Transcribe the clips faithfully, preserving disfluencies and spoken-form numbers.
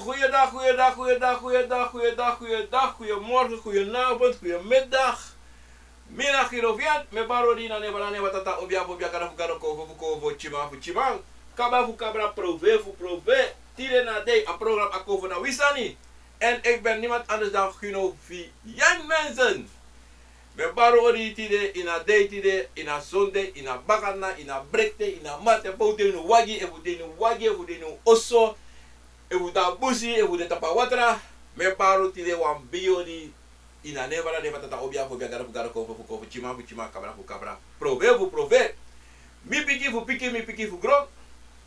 Goeiedag, goeiedag, goeiedag, goeiedag, goeiedag, goeiedag, goeiemorgen, goedenavond, goeiemiddag. Middag, Giroviant, mi e bari odi ini a nen fu Tata, Obi, Afu, Obi, a Gado fu Gado, Kofu fu Kofu, Tyiman fu Tyiman, Kabra fu Kabra, Profe fu Profe. Tide na dei a program Akofu na wi sani. En ik ben niemand anders dan Gino Vian Mensen. Mi e bari odi tide, ini a dei tide, ini a sonde, ini a bakana, ini a brekte, ini a mate, efu un de ini wagi, efu un de ini wagi, efu un de ini oso, efu un de a busi, efu un de tapu a watra. Mi e bari tide wan bigi odi ini a nen fu Tata, Obi, Afu, Obi, a Gado fu Gado, Kofu fu Kofu, Tyiman fu Tyiman, Kabra fu Kabra, Profe fu Profe. Mi pikin fu pikin, mi pikin fu gron,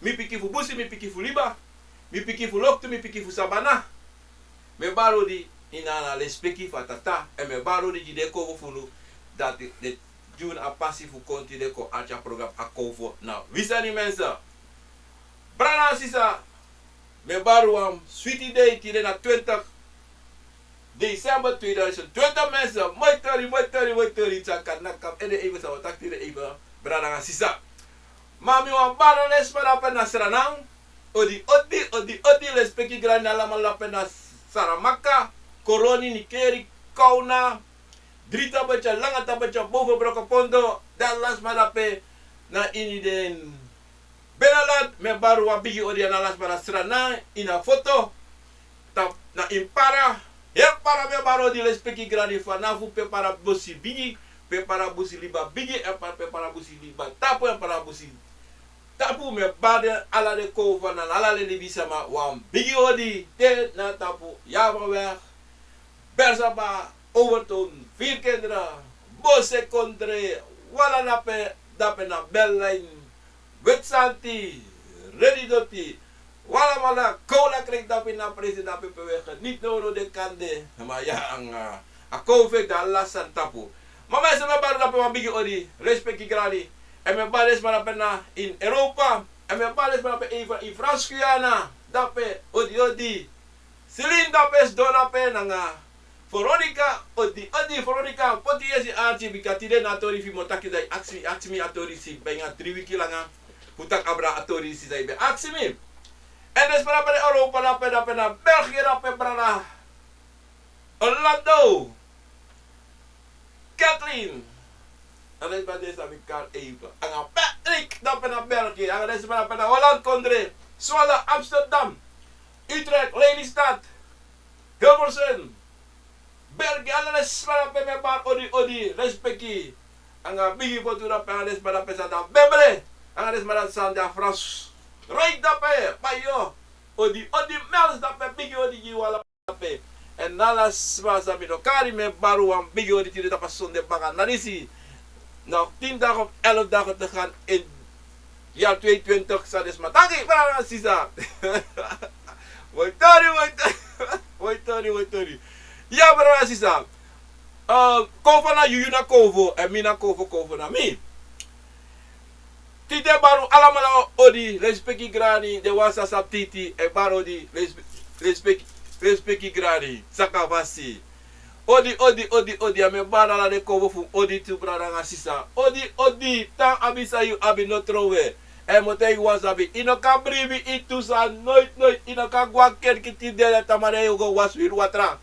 mi pikin fu busi, mi pikin fu liba, mi pikin fu loktu, mi pikin fu sabana. Mi e bari odi ini a lespeki fu a Tata, èn mi e bari odi gi den Kofu fu unu, dati den gi unu a pasi fu kon tide kon arki a program Akofu na wi sani Mensen. Brada nanga sisa, mi e bari wan switi dei, tide na twintig december tweeduizend twintig Mensen. Moi tori, moi tori, moi tori, san kan naki ede even, san wi o taki tide even, brada nanga sisa. Ma mi wani bari den sma dape na Sranan. Odi, odi, odi, odi, lespeki grani alamala dape na Saramaka, Koroni, Nickerie, Kauna, Drie Tabetya, Langa Tabetya, Boven Brokopondo, den ala sma dape na ini den Benaland. Mi e bari wan bigi odi na ala sma na Sranan, ini a foto, na ini Para. Heri Para mi e bari odi, lespeki grani, fanafu pe Para busi bigi, pe Para busi liba bigi, èn pe Para busi liba tapu, èn Para busi tapu. Mi e bari ala den Kofu na ala den libisma wan bigi odi te na tapu Javaanweg, Bersaba, Overtoom, Veerkinderen, Bosse, Kondre, Wala dape, dape na Berlijn, Witsanti, Redidoti, Wala, Wala, Kola Kreek dape na presi dape pe wi e geniet now den kande. Ma ya, nanga a Kofu dan ala sani tapu. Ma mi e bari dape wan bigi odi, lespeki grani. Èn mi e bari den sma dape na ini Europa. Èn mi e bari den sma dape even ini Frans Guyana. Dape, odi, odi. Celine dape, sidon dape nanga Veronica, odi, odi, Veronica, poti yesi arki, bika tide na a tori fu yu mi o taki, dan yu aksi mi, aksi mi a tori disi bijna dri wiki langa, fu taki abra a tori disi san yu ben aksi mi. Èn den sma dape na Europa dape, dape na België dape, brada Orlando, Kathleen, anga den sma dape, Karl Even, anga Patrick dape na België, anga den sma dape na Holland Kondre, Zwolle, Amsterdam, Utrecht, Lelystad, Hilversum, België, ala den sma dape mi e bari odi, odi, lespeki. Anga bigi foto dape, anga den sma dape san de na Bebre, anga den sma dape san de na Frans Rijk dape, Bayo, odi, odi, Mels dape, bigi odi gi unu ala dape. Èn ala sma san mi no kari, mi e bari wan bigi odi tide tapu a sonde bakana disi. Nog tien dagen of elf dagen te gaan in jaar tweeëntwintig, san den sma taki, brada nanga sisa. Moi tori, moi tori, moi tori, moi tori. Ya, brada nanga sisa. Eh, Kofu na yu, yu na Kofu, èn mi na Kofu, Kofu na mi. Tide bari unu alamala odi, lespeki grani, den wan san sabi titi, e bari odi, lespe-, lespeki, lespeki grani, sakafasi. Odi, odi, odi, odi, a mi e bari ala den Kofu fu odi tu, brada nanga sisa. Odi, odi, tan abi san yu abi, no trowe. Èn mi o taigi wan sani, yu no kan bribi ini tu sani, noiti, noiti, yu no kan go a kerki tide, dan tamarei yu o go wasi wiri watra.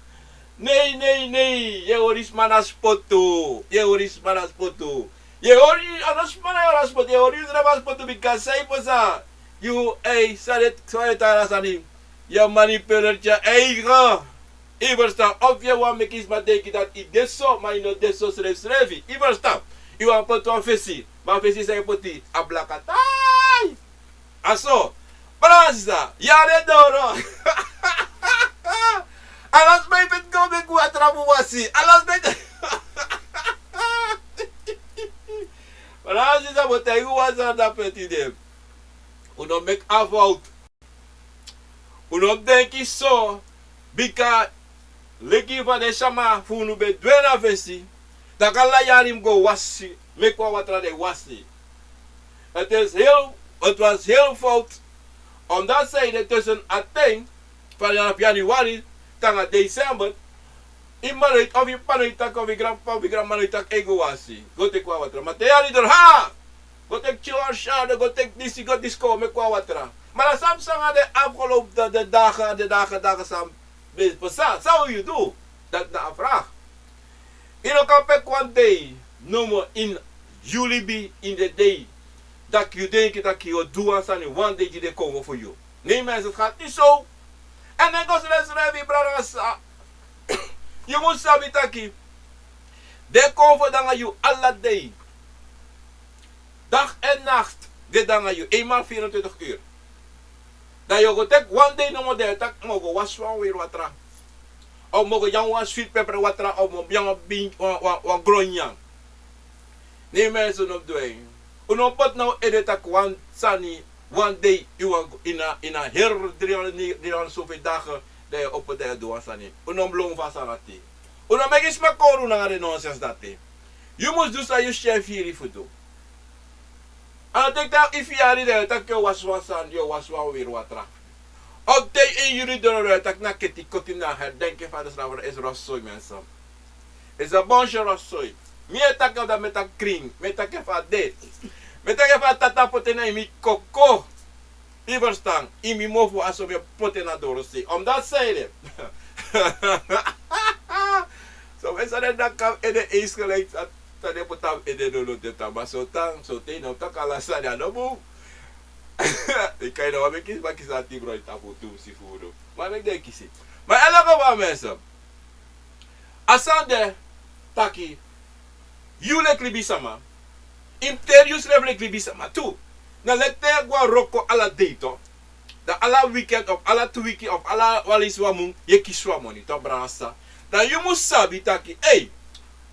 Nei, nei, nei, yu e hori sma na spotu, yu e hori sma na spotu. Yu e hori, a no sma na yu e hori a spotu, yu e hori yusrefi a spotu, bika san yu pasa, yu, ei, san den, san den e taki na sani, yu e manipuleer yu eigen. Yu ferstan, of yu e wani meki sma denki dati yu de so, ma yu no de so srefsrefi. Yu ferstan, yu wani poti wan fesi, ma a fesi san yu poti, a blaka tai. A so, brada nanga sisa, yari e doro. Ala sma e feti go meki watra fu wasi. Ala sma e, brada nanga sisa, mi o taigi unu wan sani dape tide. Un no meki a fowtu. Un no denki so, bika leki fa den sama fu unu ben du en na fesi, dan ala yari mi go wasi, meki wan watra, dan yu wasi. Het is heel, het was heel fout, omdat zij de tussen a ten, vanaf januari te nanga december, yu mama no e taki, of yu papa no e taki, of yu granpapa, of yu granmama no e taki, ei, go wasi, go teki wan watra. Ma te yari doro, ha! Go teki tyorsha, go teki disi, go disko, meki wan watra. Ma na san psa nanga den afgelopen, de, de dagen, de dagen, dagen san ben psa. San yu du? Dati na a vraag. Yu no kan peki wan dei nomo ini yu libi, ini den dei, taki yu denki taki yu o du wan sani wan dei gi den konfo fu yu. Nee mensen, het gaat niet zo. En den go srefsrefi, brada, sa, yu mus sabi taki den konfo de nanga yu ala dei. Dag en nacht, den de nanga yu, eenmaal vierentwintig uur. Dan yu o go teki wan dei nomo, dan yu o taki mi o go wasi wan weri watra. Of mi o go nyan wan switi peper watra, of mi o nyan wan bin-, wan, wan, wan gron nyan. Nee mensen, un no mus du en. Un no mus poti na un ede taki wan sani, wan dei, yu wani go ini a, ini a heri driehonderd, driehonderd zoveel dagen, dan yu opo, dan yu du wan sani. Un no mus lon fu a sani dati. Un no mus meki sma kori unu nanga den nonsens dati. Yu mus du san yu si en firi fu du. A no teki te yu firi yari, dan yu o taki yu o wasi wan sani, yu o wasi wan weri watra. Of te yu ini yuru doro, dan yu o taki na keti koti, na herdenking van de slavernij, is rotzooi, mensen. Is a bunch of rotzooi. Mi e taki, dat mi e taki krin, mi e taki fu a de. Mi e taki fu a tata poti en na ini mi koko. Yu ferstan, ini mi mofo, a so mi e poti en na dorosei. Omdat zij de. So mensen, den dati kan ede eens gelijk, san den poti a ede, no, no, den tan, ma so tan, so te yu no taki ala sani, a no bun. Yu kan, yu no wani meki sma kisi a tibro ini tapu tu, si fu unu. Ma meki den kisi. Ma ala go, ma mensen. A sani de taki, yu leki libisama, yu mus teri yusrefi leki libisama tu. Na leki te yu e go na wroko ala dei, toch. Dan ala weekend of ala tu wiki of ala wan leisi wan mun, yu e kisi wan moni, toch, brada, sisa. Dan yu mus sabi taki, ei,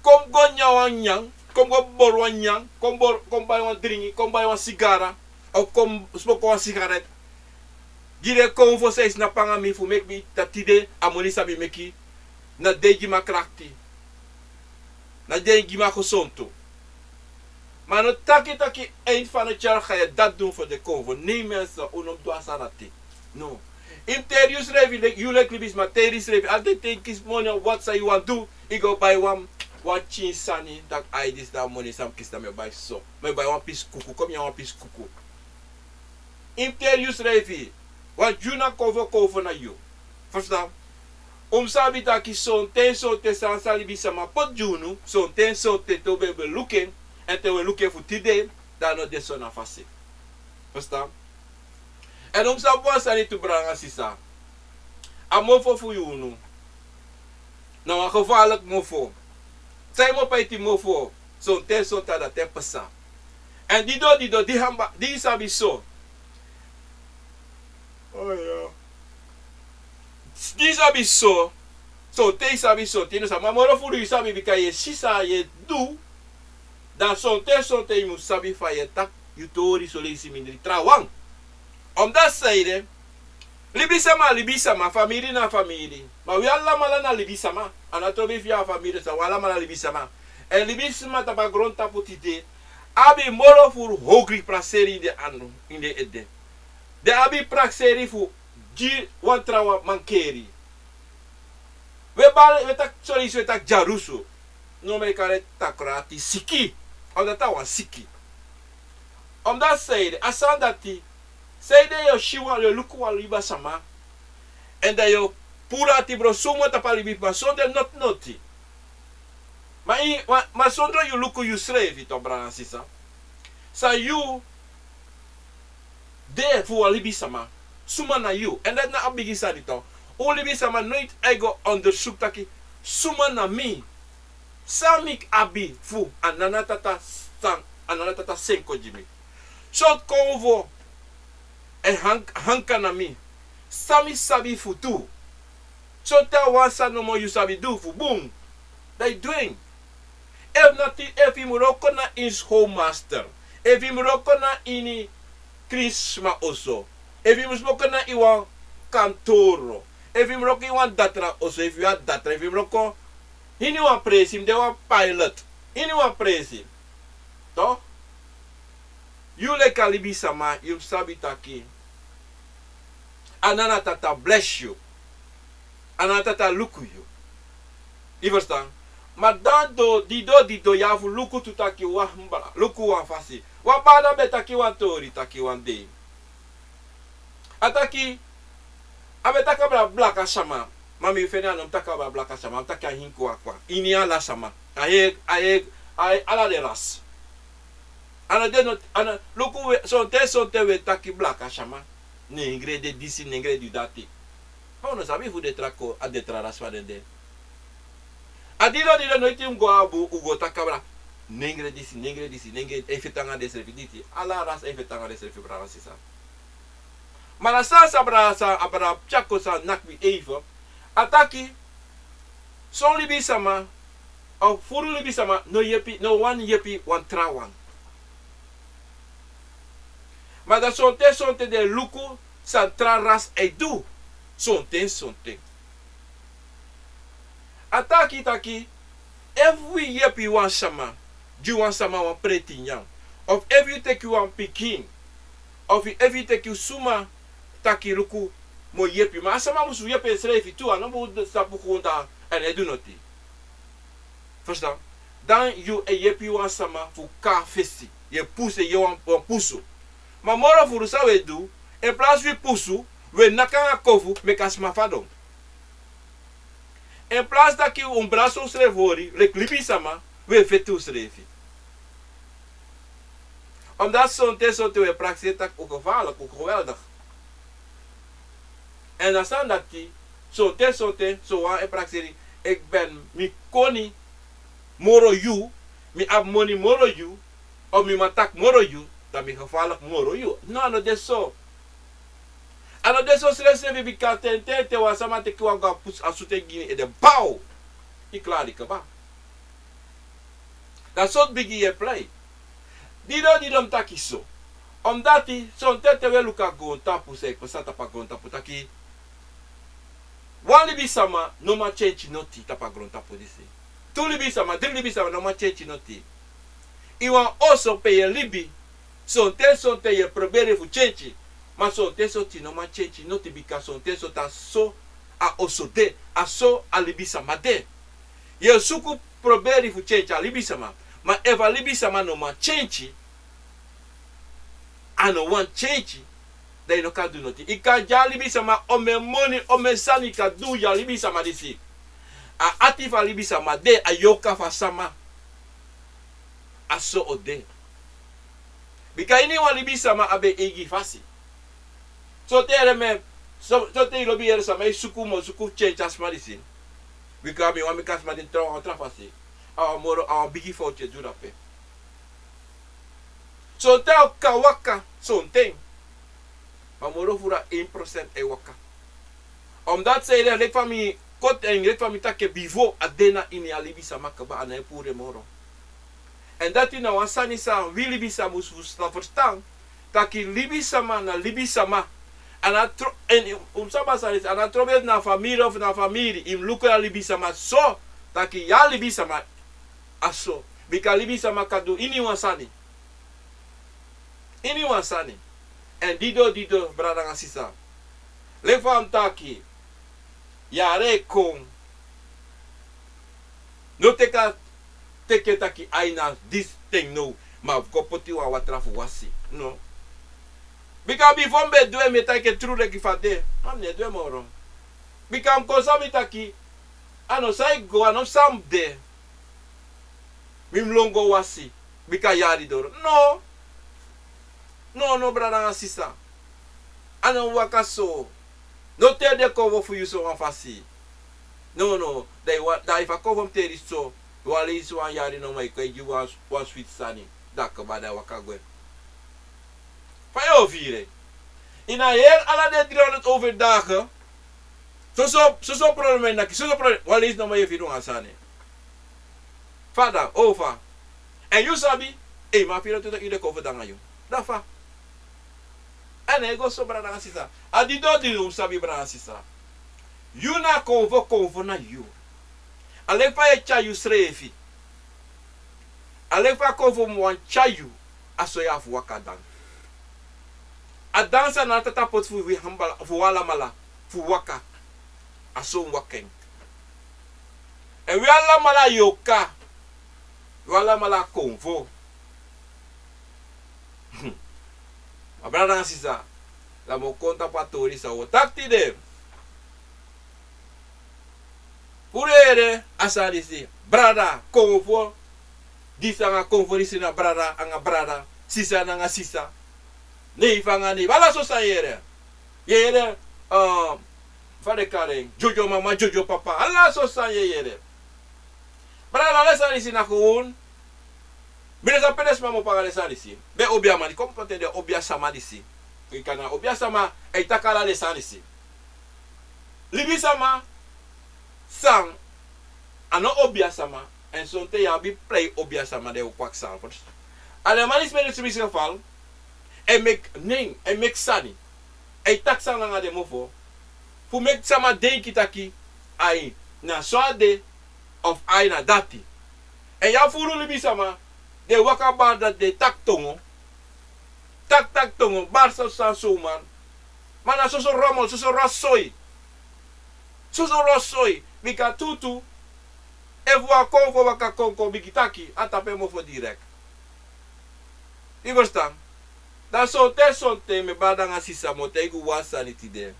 kon mi go nyan wan nyan, kon mi go bori wan nyan, kon mi bori, kon mi bai wan dringi, kon mi bai wan sigara, of kon mi smoko wan sigaret. Gi den konfo san e snapu nanga mi, fu meki mi taki tide a moni san mi meki, na den e gi mi a krakti. Na den e gi mi a gesontu. Ma a no taki taki eind van het jaar ga je dat doen voor de konfo. Nee mensen, un no mus du a sani dati. No. Yu mus teri yusrefi, yu leki libisama, teri yusrefi. Ala den ten kisi moni, wat san yu wani du, yu go bai wan, wan pikin sani, taki ai, disi na a moni san mi kisi, dan mi e bai so. Mi e bai wan pisi kuku, kon mi nyan wan pisi kuku. Yu mus teri yusrefi, wan dyunsu na konfo, konfo na yu. Ferstan? Un mus sabi taki sonten, sonten san, san libisama poti gi unu, sonten, sonten te un ben, ben luku en, èn te un e luku en fu tide, dan a no de so na a fasi. Ferstan? Èn un mus sabi wan sani tu, brada nanga sisa. A mofo fu unu, na wan gevaarlijk mofo. San yu mus opo eti mofo, sonten, sonten dati e pasa. Èn di yu doro, di yu doro, di yu kaba, di yu sabi so. Oh, ya. Di yu sabi so, sonten yu sabi so, te yu no sabi, ma moro furu yu sabi, bika yu e si san yu e du. Dan sonten, sonten yu mus sabi fa yu e taki yu tori, son leisi mindri trawan. Omdat zij de, libisama, libisama, famiri na famiri. Ma wi alamala na libisama. A no trobi fu yu a famiri, san, wi alamala libisama. Èn libisma tapu a grontapu tide abi moro furu ogri prakseri ini den anu, ini den ede. Den abi prakseri fu gi wan trawan mankeri. Wi e bari, wi e taki, son leisi wi e taki dyarusu. No, mi e kari en taki krati, siki. Omdat a wan siki. Omdat zij de, a sani dati, zij de yu o si wan, yu o luku wan libisama. Èn dan yu o puru a tibro suma tapu a libisma, sondro noti noti. Ma yu, ma, ma sondro yu luku yusrefi, toch, brada nanga sisa. San yu de fu wan libisama, suma na yu. Èn dati na a bigi sani, toch. Un libisama noiti e go ondersuku taki, suma na mi. San mi abi fu a nana tata san, a nana tata seni kon gi mi. Sortu konfo e han-, hanka na mi. San mi sabi fu du. Sonten a wan sani nomo yu sabi du fu bun, dan yu du en. Efu na ti, efu yu mus wroko na ini schoolmaster, efu yu mus wroko na ini kristi sma oso, efu yu mus wroko na ini wan kantoro, efu yu mus wroko ini wan datra oso, efu yu abi datra, efu yu mus wroko ini wan presi, yu mus de wan pilot ini wan presi. Toch? Yu leki a libisama, yu mus sabi taki a nana tata blesi yu. A nana tata luku yu. Yu ferstan? Ma dan doro, di yu doro, di yu doro, yu abi fu luku tu taki wan, luku wan fasi. Wan bada ben taki wan tori taki wan dei. A taki, a ben taki abra blaka sama. Ma mi feni a no mus taki abra blaka sama, a mus taki a hinku akwa. Ini ala sama. A hei, a hei, a hei, ala den ras. A no de no, a no, luku we, sonten, sonten we taki blaka sama. Nengre de disi, nengre di dati. Ma un no sabi fu den tra ko, a den tra ras fa den de. A didon, didon noiti un go a bun, un go taki abra. Nengre disi, nengre disi, nengre, e feti nanga densrefi disi. Ala ras e feti nanga densrefi, brada sisa. Ma na san, san brada, san a brada Tyako san naki mi even. A taki, son libisama, of furu libisama, no yepi, no wani yepi wan trawan. Ma dan sonten, sonten den e luku san tra ras e du. Sonten, sonten. A taki taki, efu wi yepi wan sama, gi wan sama wan preti nyan, of efu yu teki wan pikin, of efu yu teki wan suma, taki luku, mi o yepi. Ma a sama musu yepi ensrefi tu, a no mu tapu grontapu, èn e du noti. Verstaan? Dan yu e yepi wan sama fu kon na fesi. Yu e pusu, yu e wan, wan pusu. Ma moro furu san wi e du, in plaats wi pusu, wi e naki nanga kofu, meki a sma fadon. In plaats taki un brasi unsrefi hori, leki libisama, wi e feti unsrefi. Omdat sonten, sonten wi e prakseri taki un gevaarlijk, un geweldig. Èn a sani dati, sonten, sonten, sowan e prakseri, ik ben, mi koni moro yu, mi abi moni moro yu, of mi man taki moro yu, dan mi gevaarlijk moro yu. No, a no de so. A no de so srefsrefi, bika ten, ten, te wan sama teki wan go a pusu a sute gi ini ede baw. Yu klari kaba. Dan sortu bigi yu e prei. Didon, didon mi taki so. Omdat sonten te wi e luku a grontapu, san e pasa tapu a grontapu taki, wan libisama no man tyentyi noti tapu a grontapu disi. Tu libisama, dri libisama no man tyentyi noti. Ini wan oso pe yu e libi, sonten, sonten yu e proberi fu tyentyi. Ma sonten sortu yu no man tyentyi noti, bika sonten sortu a so a oso de, a so a libisama de. Yu e suku proberi fu tyentyi a libisama. Ma efu a libisama no man tyentyi, a no wani tyentyi, dan yu no kan du noti. Yu kan gi a libisama omeni moni, omeni sani yu kan du gi a libisama disi. A ati fu a libisama de, a yorka fu a sama. A so o de. Bika ini wan libisama abi en eigi fasi. Sonten yu e, so, sonten yu lobi yere sama e suku, mi o suku tyentyi a sma disi. Bika mi wani meki a sma disi trawan wan tra fasi. A wan moro, a wan bigi fowtu yu e du dape. Sonten a o kan waka, sonten. Ma moro furu a één procent e waka. Omdat san ede, leki fa mi koti en, leki fa mi taki en bifo, a de na ini a libisama kaba, a no e puru en moro. Èn dati na wan sani san wi libisama musu fusutan, ferstan, taki libisama na libisama. A no tro-, èn un sabi a sani, a no trowe na famiri of na famiri, yu mus luku a libisama so, taki yu a libisama a so. Bika libisama kan du iniwan sani. Iniwan sani. Èn didon, didon, brada nanga sisa. Leki fa mi taki, yari e kon. No teki a, teki taki ai na disi ten now, ma fu go poti wan watra fu wasi. No. Bika bifo mi ben du en, mi e taki en tru leki fa a de. Ma mi no e du en moro. Bika mi kon sabi taki, a no san e go, a no san mi de. Mi mus lon go wasi, bika yari doro. No. No, no, brada nanga sisa. A no waka so. No teri den konfo fu yu so wan fasi. No, no. Dan yu wa-, dan efu a konfo mus teri so, wan leisi wan yari nomo yu kan gi wan, wan switi sani. Dan kaba, dan yu waka gwe. Fa yu o firi en? Ini a heri ala den driehonderd overdagen. Soso, soso problema yu naki, soso problema. Wan leisi nomo yu e firi wan sani. Fa dan, o fa. Èn yu sabi, ei, ma firi tu taki yu de konfo nanga yu. Dan fa. A no e go so, brada nanga sisa. A didon, didon, un sabi, brada nanga sisa. Yu na konfo, konfo na yu. A leki fa yu e tyari yusrefi. A leki fa konfo mus wani tyari yu, a so yu abi fu waka dan. A dansi na a tata poti fu wi hambalamala, fu wi alamala, fu waka. A so un waka en. Èn wi alamala yorka. Wi alamala konfo. Ma brada nanga sisa, Dan mi o kon tapu a tori san un o taki tide. Fu un yere a sani disi, brada, konfo disi nanga konfo disi na brada nanga brada, sisa nanga sisa, neifi nanga neifi, ala so san yu yere. Yu yere, um, fa den e kari en, dyodyo mama, dyodyo papa, ala so san yu e yere. Brada, ala den sani disi na gewoon. Mi no sabi pe den sma mu panga den sani disi. Ben, obiaman, kon poti den obiasama disi. Bika na obiasama e taki ala den sani disi. Libisama san a no obiasama, èn sonten yu abi prei obiasama, den o kwaksalvers. A den man disi, mi e si, mi si geval, e meki nen, e meki sani, e taki sani nanga den mofo, fu meki sama denki taki ai na so a de, of ai na dati. Èn yu abi furu libisama, den waka bari dati, den taki tongo, taki taki tongo, bari soso sani zomaar. Ma na soso rommel, soso rotzooi. Soso rotzooi, bika tutu, efu wan konfo waka kon, kon bigin taki, a tapu en mofo direct. Yu e ferstan? Dan sonten, sonten, mi brada nanga sisa, mi o taigi un wan sani tide.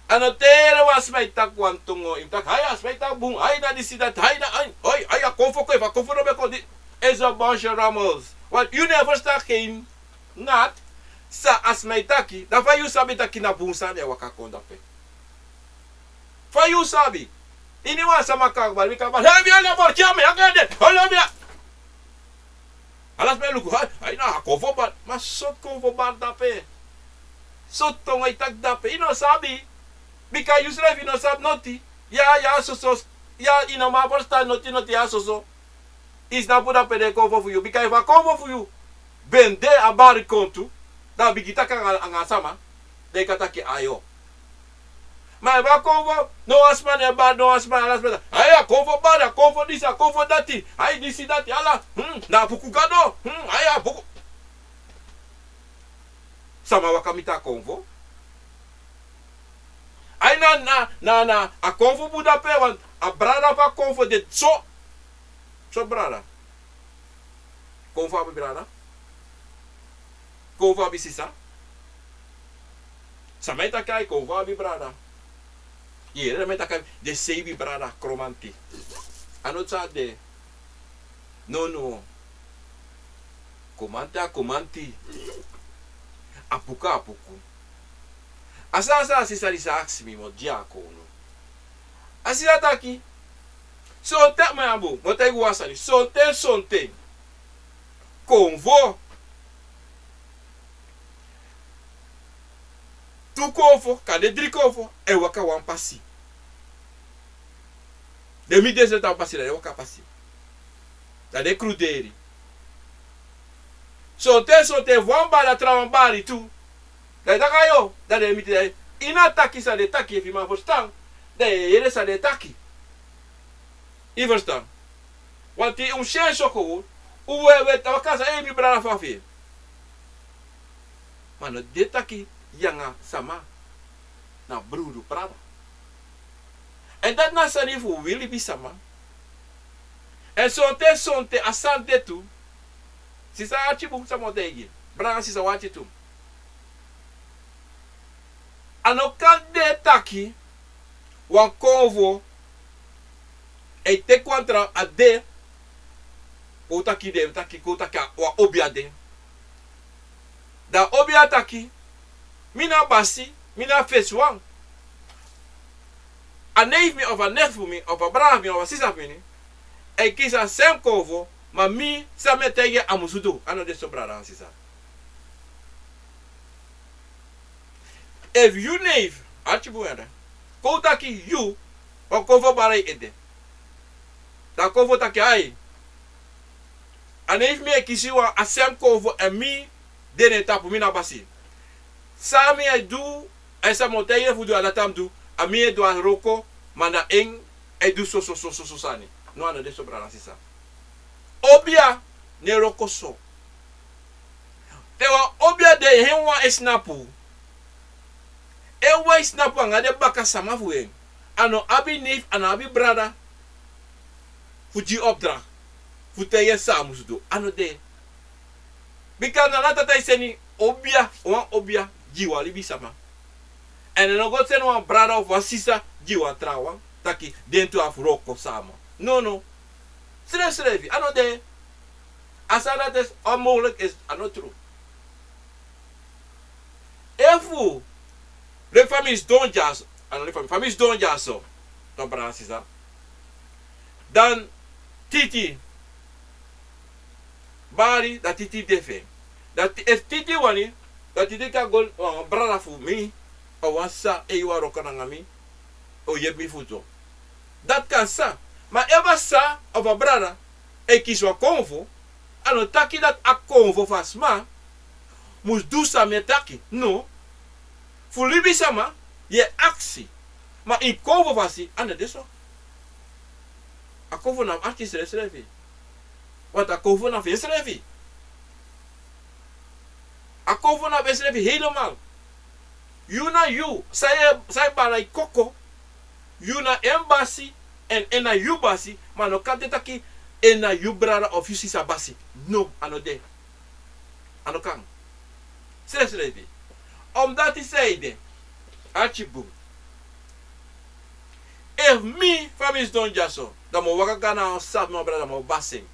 A no te yu yere wan sma e taki wan tongo, yu e taki, ai, a sma e taki bun, ai, na disi dati, ai, na, ai, ai, ai, a konfo kon, efu a konfo no ben kon di, is a bunch of rommels. Want yu no e ferstan geen nat, san a sma e taki, dan fa yu sabi taki na bun sani e waka kon dape? Fa yu sabi? Ini wan sama kan bari, mi kan bari, hei, mi ala bari, kia mi, a kan de, ala mi a. Ala sma e luku, ai, ai, na a konfo bari, ma sortu konfo bari dape? Sortu tongo yu e taki dape? Yu no sabi. Bika yusrefi no sabi noti. Ya, ya, soso, ya, yu no man ferstan noti, noti, ya, soso. Yu e snapu dape den konfo fu yu. Bika efu a konfo fu yu ben de a bari kon tu, dan a bigin taki anga, anga a sama, dan yu kan taki ayo. Ma efu a konfo, no wan sma no e bari, no wan sma, ala sma, ai, a konfo bari, a konfo disi, a konfo dati, ai, disi dati, ala, hmm, na a buku gado, hmm, ai, a buku. Sama waka miti a konfo? Ai, na, na, na, na a konfo bun dape, want a brada fu a konfo de so. So brada. Konfo abi brada. Konfo abi sisa. Sama e taki ai konfo abi brada. Yu yere, sama e taki den seibi brada, Kromanti. A no so a de. No, no. Kromanti a Kromanti. A buku a buku. A sani san a sisa disi aksi mi, mi o gi en a kownu. A sisa taki, sonten, mi abi, mi o taigi wan sani, sonten, sonten konfo, tu konfo, kande dri konfo, e waka wan pasi. Den miti denselfde pasi, dan den waka pasi. Dan den kruderi. Sonten, sonten, efu wan bari, a trawan bari tu, dan den taki ayo, dan den miti, dan ini a taki san den taki, efu yu man ferstan, dan yu e yere san den taki. Yu ferstan? Wanti un si en so kon, un wewe, waka san, ei, mi brada, fa a feni. Ma no de taki yu anga sama na brudu brada. Èn dati na sani fu wi libisama. Èn sonten, sonten a sani de tu. Sisa, arki bun san mi o taigi. Brada, sisa, arki tu. A no kan de taki wan konfo e teki wan tra a de. Kon taki den, taki, kon taki a, wan obia de. Dan a obia taki, mi na basi, mi na fesiwan. A neef fu mi, of a nicht fu mi, of a brada fu mi, of a sisa fu mi, e kisi a sem konfo, ma mi, san mi e taigi en a musu du, a no de so, brada nanga sisa. Efu yu neef, arki bun, yere, kon taki yu, wan konfo bari yu ede. Dan konfo taki ai, a neef fu mi e kisi wan a sem konfo, èn mi de na en tapu, mi na basi. San mi e du, èn san mi o taigi en fu du, a dati a mu du, a mi e du a wroko, ma na en e du so, so, so, so, so sani. No, a no de so, brada nanga sisa. Obia no e wroko so. Te wan obia de, en wawan e snapu. En wawan e snapu anga den bakasama fu en. A no abi neef, a no abi brada fu gi en opdracht, fu taigi en san a musu du. A no de. Bika na a tata e seni Obia, wan obia gi wan libisama. Èn a no go seni wan brada of wan sisa gi wan trawan taki den tu abi wroko sama. No, no. Srefsrefi, a no de. A sani dati is onmogelijk, is a no tru. Efu leki fa mi sidon dyaso, a no leki fa mi, fa mi sidon dyaso, dan brada sisa, dan Titi bari, dan Titi de fu en. Dan efu Titi wani, dan Titi kan go nanga wan brada fu mi, a wan sisa e wani wroko nanga mi, o yepi mi fu du. Dati kan sa. Ma efu a sisa of a brada e kisi wan konfo, a no taki dati a konfo fu a sma mus du san mi e taki. No. Fu libisama yu e aksi. Ma ini konfo fasi a no de so. A konfo na fu arki srefsrefi. Want a konfo na fu ensrefi. A konfo na fu ensrefi helemaal. Yu na yu, san yu e, san yu e bari na yu koko. Yu na en basi, èn en na yu basi, ma a no kan de taki en na yu brada of yu sisa basi. No, a no de. A no kan. Srefsrefi. Omdati san ede, arki bun. Efu mi, fa mi sidon dyaso, dan mi o waka go na wan sisa fu mi, wan brada, mi o basi en.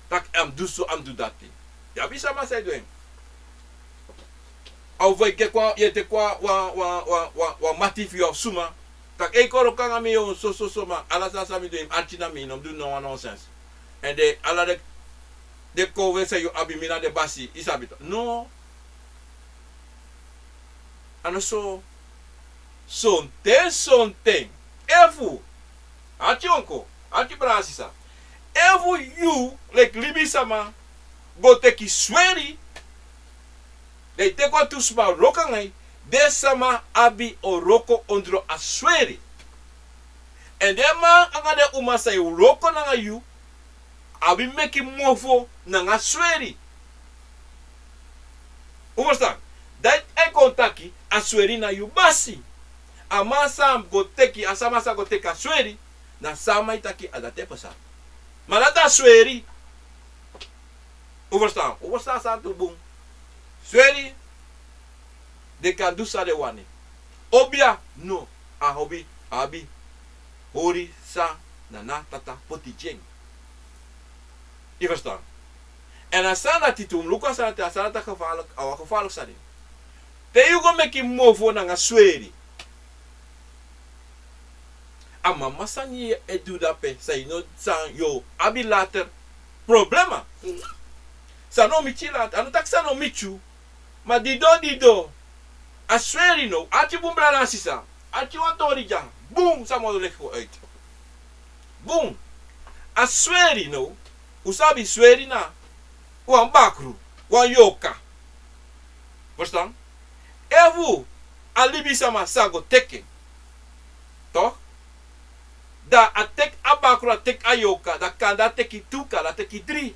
Taki a mus du so, a mus du dati. Yu abi sama san e du en. Of yu e teki wan, yu e teki wan, wan, wan, wan, wan, wan mati fu yu of suma. Taki ei, kon wroko nanga mi, yu so, so, so, ma ala sani san mi du, yu mus arki na mi, yu no mus du no wan nonsens. Èn den ala den, den konfo san yu abi, mi na den basi, yu sabi tok. No. A no so. Sonten, sonten. Efu, arki onko, arki brada sisa. Efu yu, leki libisama, go teki sweri, dan yu teki wantu sma wroko nanga yu, den sama abi wroko ondro a sweri. Èn den man nanga den uma san e wroko nanga yu, abi meki mofo nanga sweri. Un ferstan? Dati e kon taki a sweri na yu basi. A man san go teki, a sama san go teki a sweri, na sama e taki a dati e pasa. Ma dati a sweri. Un ferstan? Un ferstan a sani tu bun? Sweri, den kan du san den wani. Obia, no. A hobi, a abi hori san nana tata poti gi en. Yu ferstan? Èn a sani dati tu, un luku a sani dati, a sani dati a gevaarlijk, a wan gevaarlijk sani. Te yu go meki mofo nanga sweri, a mama sani yu e du dape, san yu no, san yu o abi later problema. San no miti yu later, a no taki san no miti yu. Ma dido, dido. A sweri now, arki bun brada nanga sisa. Arki wan tori dya. Bun, san mi o leki fu uit. Bun. A sweri now, un sabi sweri na wan bakru, wan yorka. Ferstan? Efu a libisama sa go teki en. Tok? Dan a teki a bakru, a teki a yorka, dan kande a teki tu, kande a teki dri,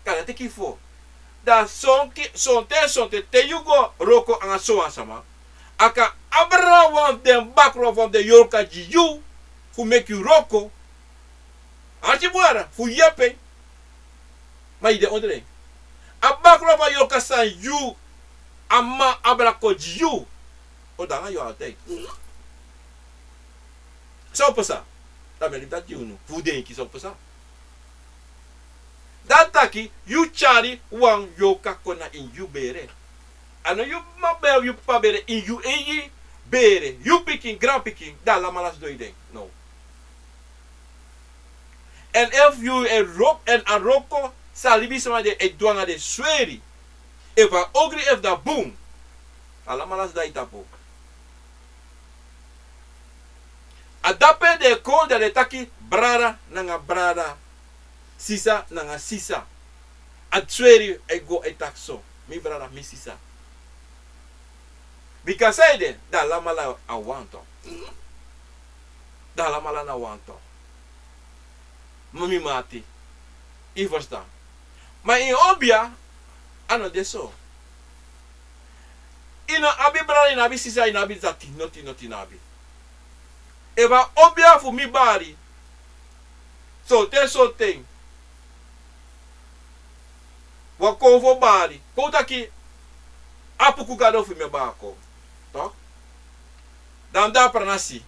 kande a teki fo. Dan sonki, sonten, sonten, te yu go wroko nanga sowan sama, a kan abra wan fu den bakru, wan fu den yorka gi yu, fu meki yu wroko. Arki bun, fu yepi en. Ma yu de ondro en. A bakru fu a yorka san yu, a man abra kon gi yu, o de nanga yu altijd. San o pasa? Dan mi e libi dati gi unu fu denki san o pasa. Dati taki yu tyari wan yorka kon na ini yu bere. A no yu mama bere, yu papa bere, ini yu eigi bere. Yu pikin, granpikin, dan alamala sidon ini den. No. Èn efu yu e wroko, èn a wroko san a libisama de e du nanga den sweri, efu a ogri efu a bun, alamala sidon na yu tapu. A dape den e kon, dan den e taki brada nanga brada, sisa nanga sisa. A sweri e go e taki so, mi brada, mi sisa. Bika san ede, dan alamala a wan tok. Dan alamala na wan tok. Ma mi mati. Yu ferstan? Ma ini obia, a no de so. Yu no abi brada, yu no abi sisa, yu no abi dati, noti, noti, yu no abi. Efu a obia fu mi bari, sonten, sonten, wan konfo bari, kon un taki, A puku gado fu mi e bari kon. Toch? Dan mi de a pranasi.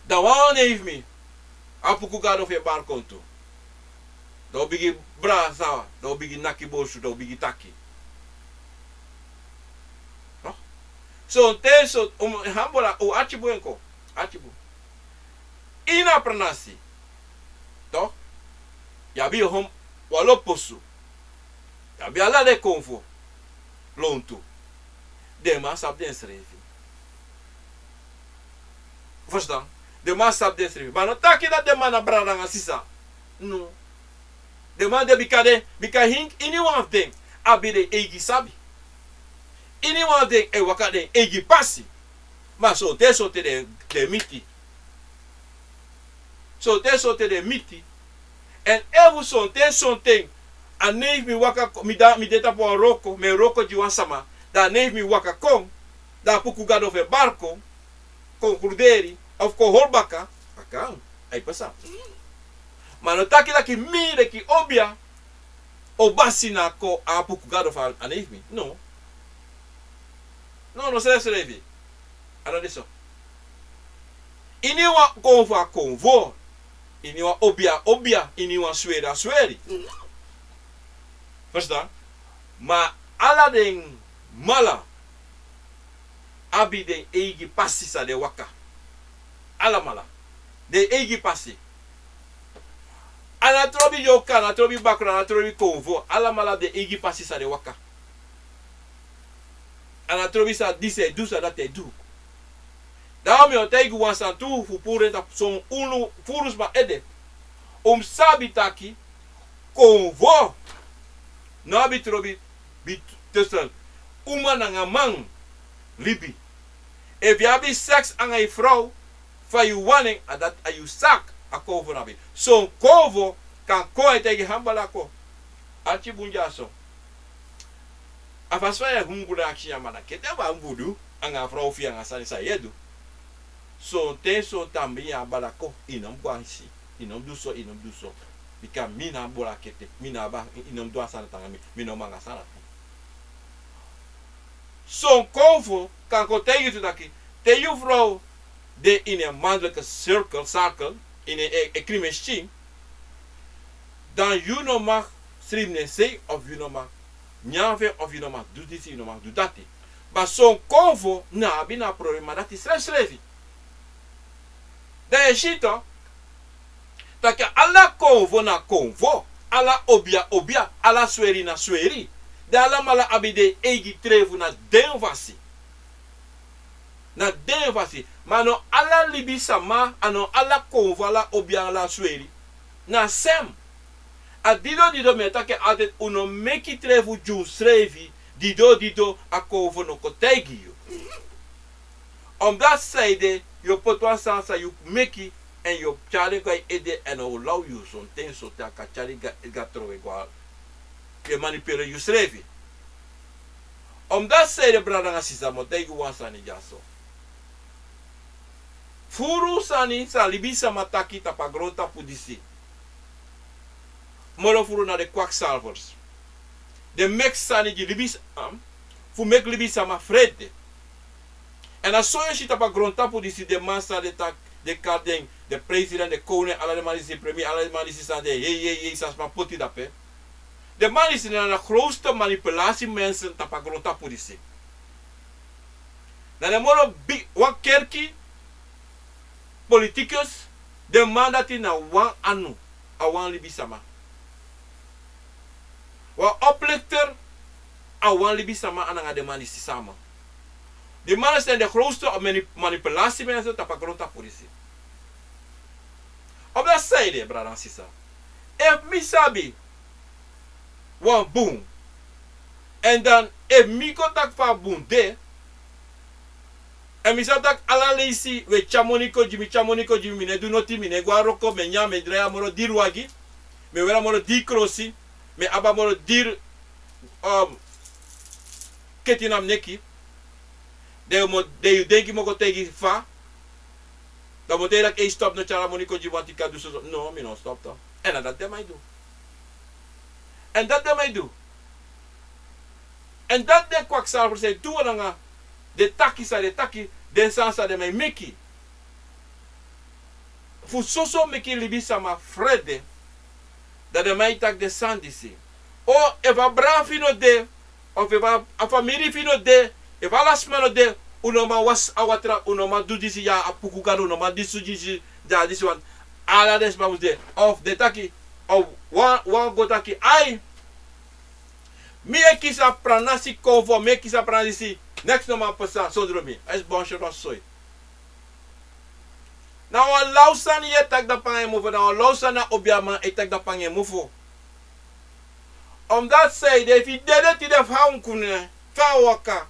Dan wan neef fu mi, a puku gado fu en e bari kon tu. Dan un bigin brasa, dan un bigin naki borsu, dan un bigin taki. Toch? Sonten so, un hambula, un ati bun en kon. Ati bun. Ini a pranasi. Toch? Yu abi hom, wan loposu. Yu abi ala den konfo lontu. Den man sabi densrefi. Verstaan? Den man sabi densrefi. Ma a no taki dati den man na brada nanga sisa. No. Den man de, bika den, bika ini wan fu den abi den eigi sabi. Ini wan fu den e waka den eigi pasi. Ma sonten sonten den, den miti. Sonten sonten den miti. Èn efu sonten sonten a neef mi waka ko-, mi da, mi de tapu wan wroko, mi e wroko gi wan sama, dan a neef mi waka kon, dan a puku gado fu en bari kon, kon kruderi, of kon hori baka, a kan, a e pasa. Ma a no taki taki mi leki obia, o basi na kon a puku gado fu a neef mi. No. No, no, srefsrefi. A no de so. Ini wan konfo a konfo. Ini wan obia a obia. Ini wan sweri a sweri. Verstaan? Ma ala den mala abi den eigi pasi san den waka. Alamala. Den eigi pasi. A no trobi yoka, a no trobi bakru, a no trobi konfo. Alamala abi den eigi pasi san den waka. A no trobi san disi e du, san dati e du. Dan mi o taigi wan sani tu fu puru en tapu son unu furu sma ede. Un mus sabi taki konfo no abi trobi bit tussen uma nanga man libi. Efu yu abi seks nanga yu frow, fa yu wani en, a dati a yu saki, a konfo no abi. Son konfo kan kon e taigi hambala kon. Ati bun dyaso. A fasi fa yu e hungru na aksi nyan, ma na kete wan vudu nanga a frow fu yu nanga sani san yu e du. Sonten sonten a mi nyan bala kon, yu no mus go a si, yu no mus du so, yu no mus du so. Bika mi na a bala kete, mi na a ba, yu no mus du a sani nanga mi, mi no man nanga sani. Son konfo kan kon taigi yu tu taki, te yu frow de ini en mannelijke cirkel, cirkel, ini en, e, e krimestin, dan yu no mag sribi na en sei, of yu no mag nyan fu en, of yu no mag du disi, yu no mag du dati. Ma son konfo no abi na problema dati srefsrefi. Dan yu e si toch, taki ala konfo na konfo, ala obia obia, ala sweri na sweri. Den alamala abi den eigi trefu na den fasi. Na den fasi. Ma a no ala libisama, a no ala konfo, ala obia, ala sweri na sem. A dido dido mi e taki altijd, un no meki trefu gi unsrefi, dido dido a konfo no kon taigi yu. Omdat sanede yu o poti wan sani san yu meki, èn yu o tyari en go a yu ede, èn a o law yu sonten sonten, a kan tyari yu go, go trowe go. Yu e manipuleer yusrefi. Omdat sanede, brada nanga sisa, mi o taigi wan sani dyaso. Furu sani san libisama taki tapu a grontapu disi, moro furu na den kwakzalvers. Den meki sani gi libisama, fu meki libisama frede. Èn na so yu e si tapu a grontapu disi, den man san den taki, den kari den, den president, den koning, ala den man disi, premier, ala den man disi san den, hei, hei, hei, san sma poti dape. Den man disi na den grootste manipulatimensen tapu a grontapu disi. Na den moro bigi, wan kerki, politikus, den man dati na wan anu, a wan libisama. Wan oplichter, a wan libisama, a nanga den man disi sama. Den man disi na den grootste mani-, manipulatimensen tapu a grontapu disi. Omdat sanede, brada nanga sisa, efu mi sabi wan bun, èn dan efu mi kon taki fa a bun de, èn mi sabi taki ala leisi wi e tyari moni kon gi mi, tyari moni kon gi mi, mi no e du noti, mi no e go a wroko, mi e nyan, mi e drai a moro diri wagi, mi e weri a moro diri krosi, mi e abi a moro diri, um, keti na mi neki. Den yu mo-, den yu denki mi o kon taigi fa. Dan mi o taigi taki, ei, stop, no tyari a moni kon gi mi, want yu kan du soso. No, mi no o stop toch. Èn na dati den man e du. Èn dati den man e du. Èn dati den kwaksalfers e du nanga den taki san den taki, den sani san den man e meki. Fu soso meki libisama frede, dan den man e taki den sani disi. O, efu a brada fu yu no de, of efu a, a famiri fu yu no de, efu ala sma no de, un no man wasi a watra, un no man du disi ya, a puku gadu, un no man disi, disi, da disi wan. Ala den sma mus de. Of den taki, of wan, wan go taki, ai, mi e kisi a pranasi kon fu, mi e kisi a pranasi, neks no man pasa sondro mi. A isi bon sori wan soi. Na wan law sani yu e taki dapu nanga en mofo, na wan law sani a obiaman e taki dapu nanga en mofo. Omdati san ede, efu yu dede tide, fa un kunu, fa a waka.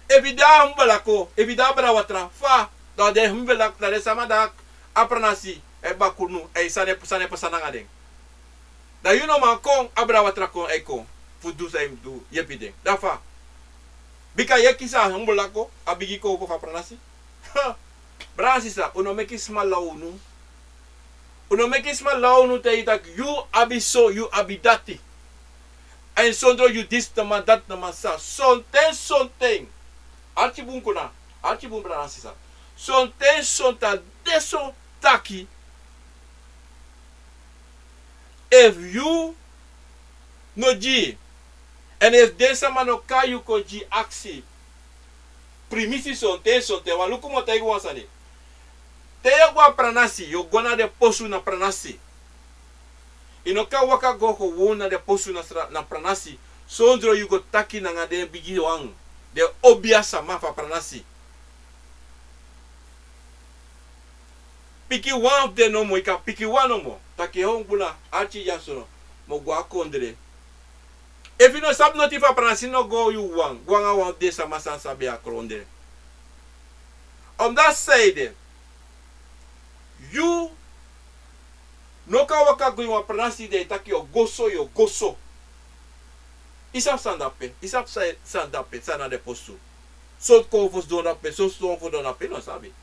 Efu yu de a Humbolako, efu yu de a Brawatra, fa, dan den Humbolako, dan den sama dati, a pranasi, e bakunu, e sani, sani e pasa nanga den. Dan yu no man kon, a Brawatra kon, e kon, fu du san yu mus du, yepi den. Dan fa. Bika yu e kisi a Humbolako, a bigi kon fu a pranasi. Ha! Brada sisa, un no meki sma law unu. Un no meki sma law unu te yu taki yu abi so, yu abi dati. Èn sondro yu disi no man, dati no man sa. Sonten, sonten. Arki bun kona, arki bun brada sisa. Sonten, sonten a de so taki. Efu yu no gi. Èn efu den sama no kai yu kon gi aksi. Primisi sonten, sonten, wan luku mi o taigi wan sani. Te yu o go a pranasi, yu o go na den posu na pranasi. Yu no kan waka go kon woon na den posu na sra-, na pranasi. Sondro yu go taki nanga den bigiwan, den obia sama fu a pranasi. Piki wan fu den nomo, yu kan piki wan nomo. Taki: "Hon bula, arki dyaso, mi o go a kondre." Efu yu no sabi noti fu a pranasi, no go yu wan, go anga wan fu den sama san sabi a kondre. Omdati san ede, yu no kan waka go ini wan pranasi dan yu taki yu o go so, yu o go so. Yu sabi san de ape, yu sabi san, san de ape, san na den postu. Sortu kon fu sidon de ape, sortu kon fu sidon de ape, yu no sabi.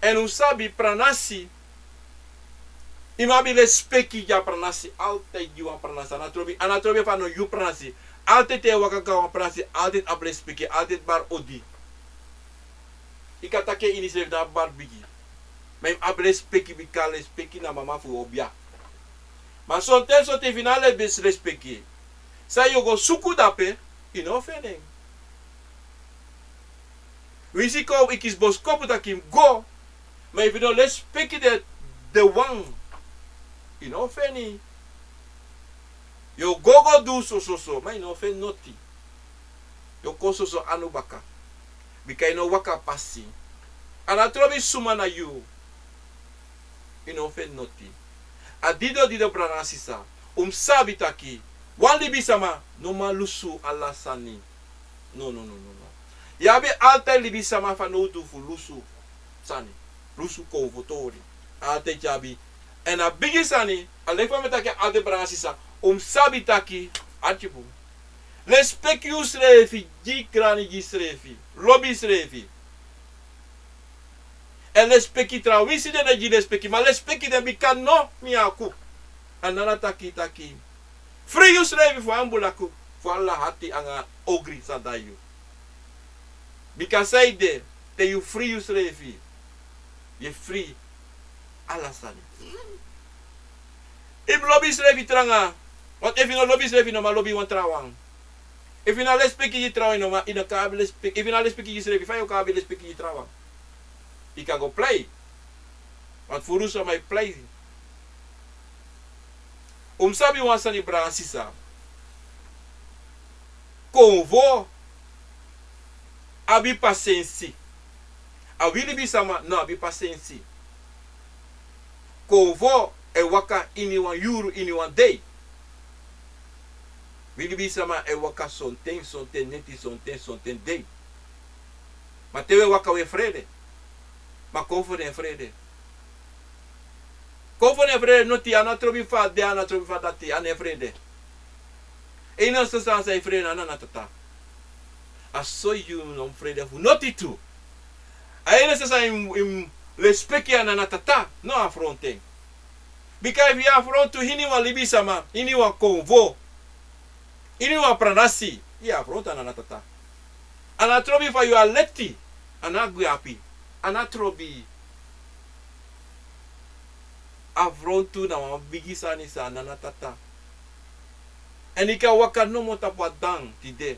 Èn un sabi pranasi, yu mus abi lespeki gi a pranasi, altijd gi wan pranasi. A no trobi, a no trobi efu a no yu pranasi. Altijd te yu e waka go a wan pranasi, altijd abi lespeki, altijd bari odi. Yu kan taki en ini srefi, dan a bari bigi. Ma yu mus abi lespeki, bika lespeki na mama fu obia. Ma sonten, sonten efu yu no abi lespeki, san yu o go suku dape, yu no o feni en. Winsi kon yu kisi boskopu taki yu mus go, ma efu yu no lespeki den, den wan, yu no o feni. Yu o go go du sososo, ma yu no o feni noti. Yu o kon soso anu baka. Bika yu no waka pasi. A no trobi suma na yu. Yu no o feni noti. A didon, didon brada nanga sisa. Un mus sabi taki wan libisama no man lusu ala sani. No, no, no, no, no. Yu abi altijd libisama fanowdu fu lusu sani. Lusu kon fu tori. Altijd yu abi. Èn a bigi sani, a leki fa mi e taki altijd brada nanga sisa. Un mus sabi taki, arki bun. Lespeki yusrefi, gi grani gi yusrefi, lobi yusrefi. Èn lespeki trawan, winsi den no e gi lespeki, ma lespeki den, bika no, mi yaku. A nana taki taki. Fri yusrefi fu a bulaku, fu ala hati anga ogri san de na yu. Bika san ede, te yu fri yusrefi, yu e fri ala sani. Yu mus lobi yusrefi tranga. Want efu yu no lobi yusrefi, yu no man lobi wan trawan. Efu yu no lespeki gi trawan, yu no man, yu no kan abi lespeki. Efu yu no lespeki gi yusrefi, fa yu o kan abi lespeki gi trawan? Yu kan go plei. Want furu sama e plei. Un mus sabi wan sani, brada nanga sisa. Konfo abi pasensi. A wi libisama no abi pasensi. Konfo e waka ini wan yuru, ini wan dei. Wi libisama e waka sonten, sonten neti, sonten, sonten dei. Ma te wi e waka, wi e frede. Ma konfo no e frede. Konfo no e frede noti, a no trobi fa a de, a no trobi fa a dati, a no e frede. A enigste sani san e frede na a Nana Tata. A so yu no mus frede fu noti tu. A enigste sani yu mus, yu mus lespeki a Nana Tata, no afrontu en. Bika efu yu e afrontu iniwan libisama, iniwan konfo, iniwan pranasi, yu e afrontu a Nana Tata. A no trobi fa yu e leti, a no gwe api, a no trobi. Afrontu na wan bigi sani san a Nana Tata. Èn yu kan waka nomo tapu a dan tide.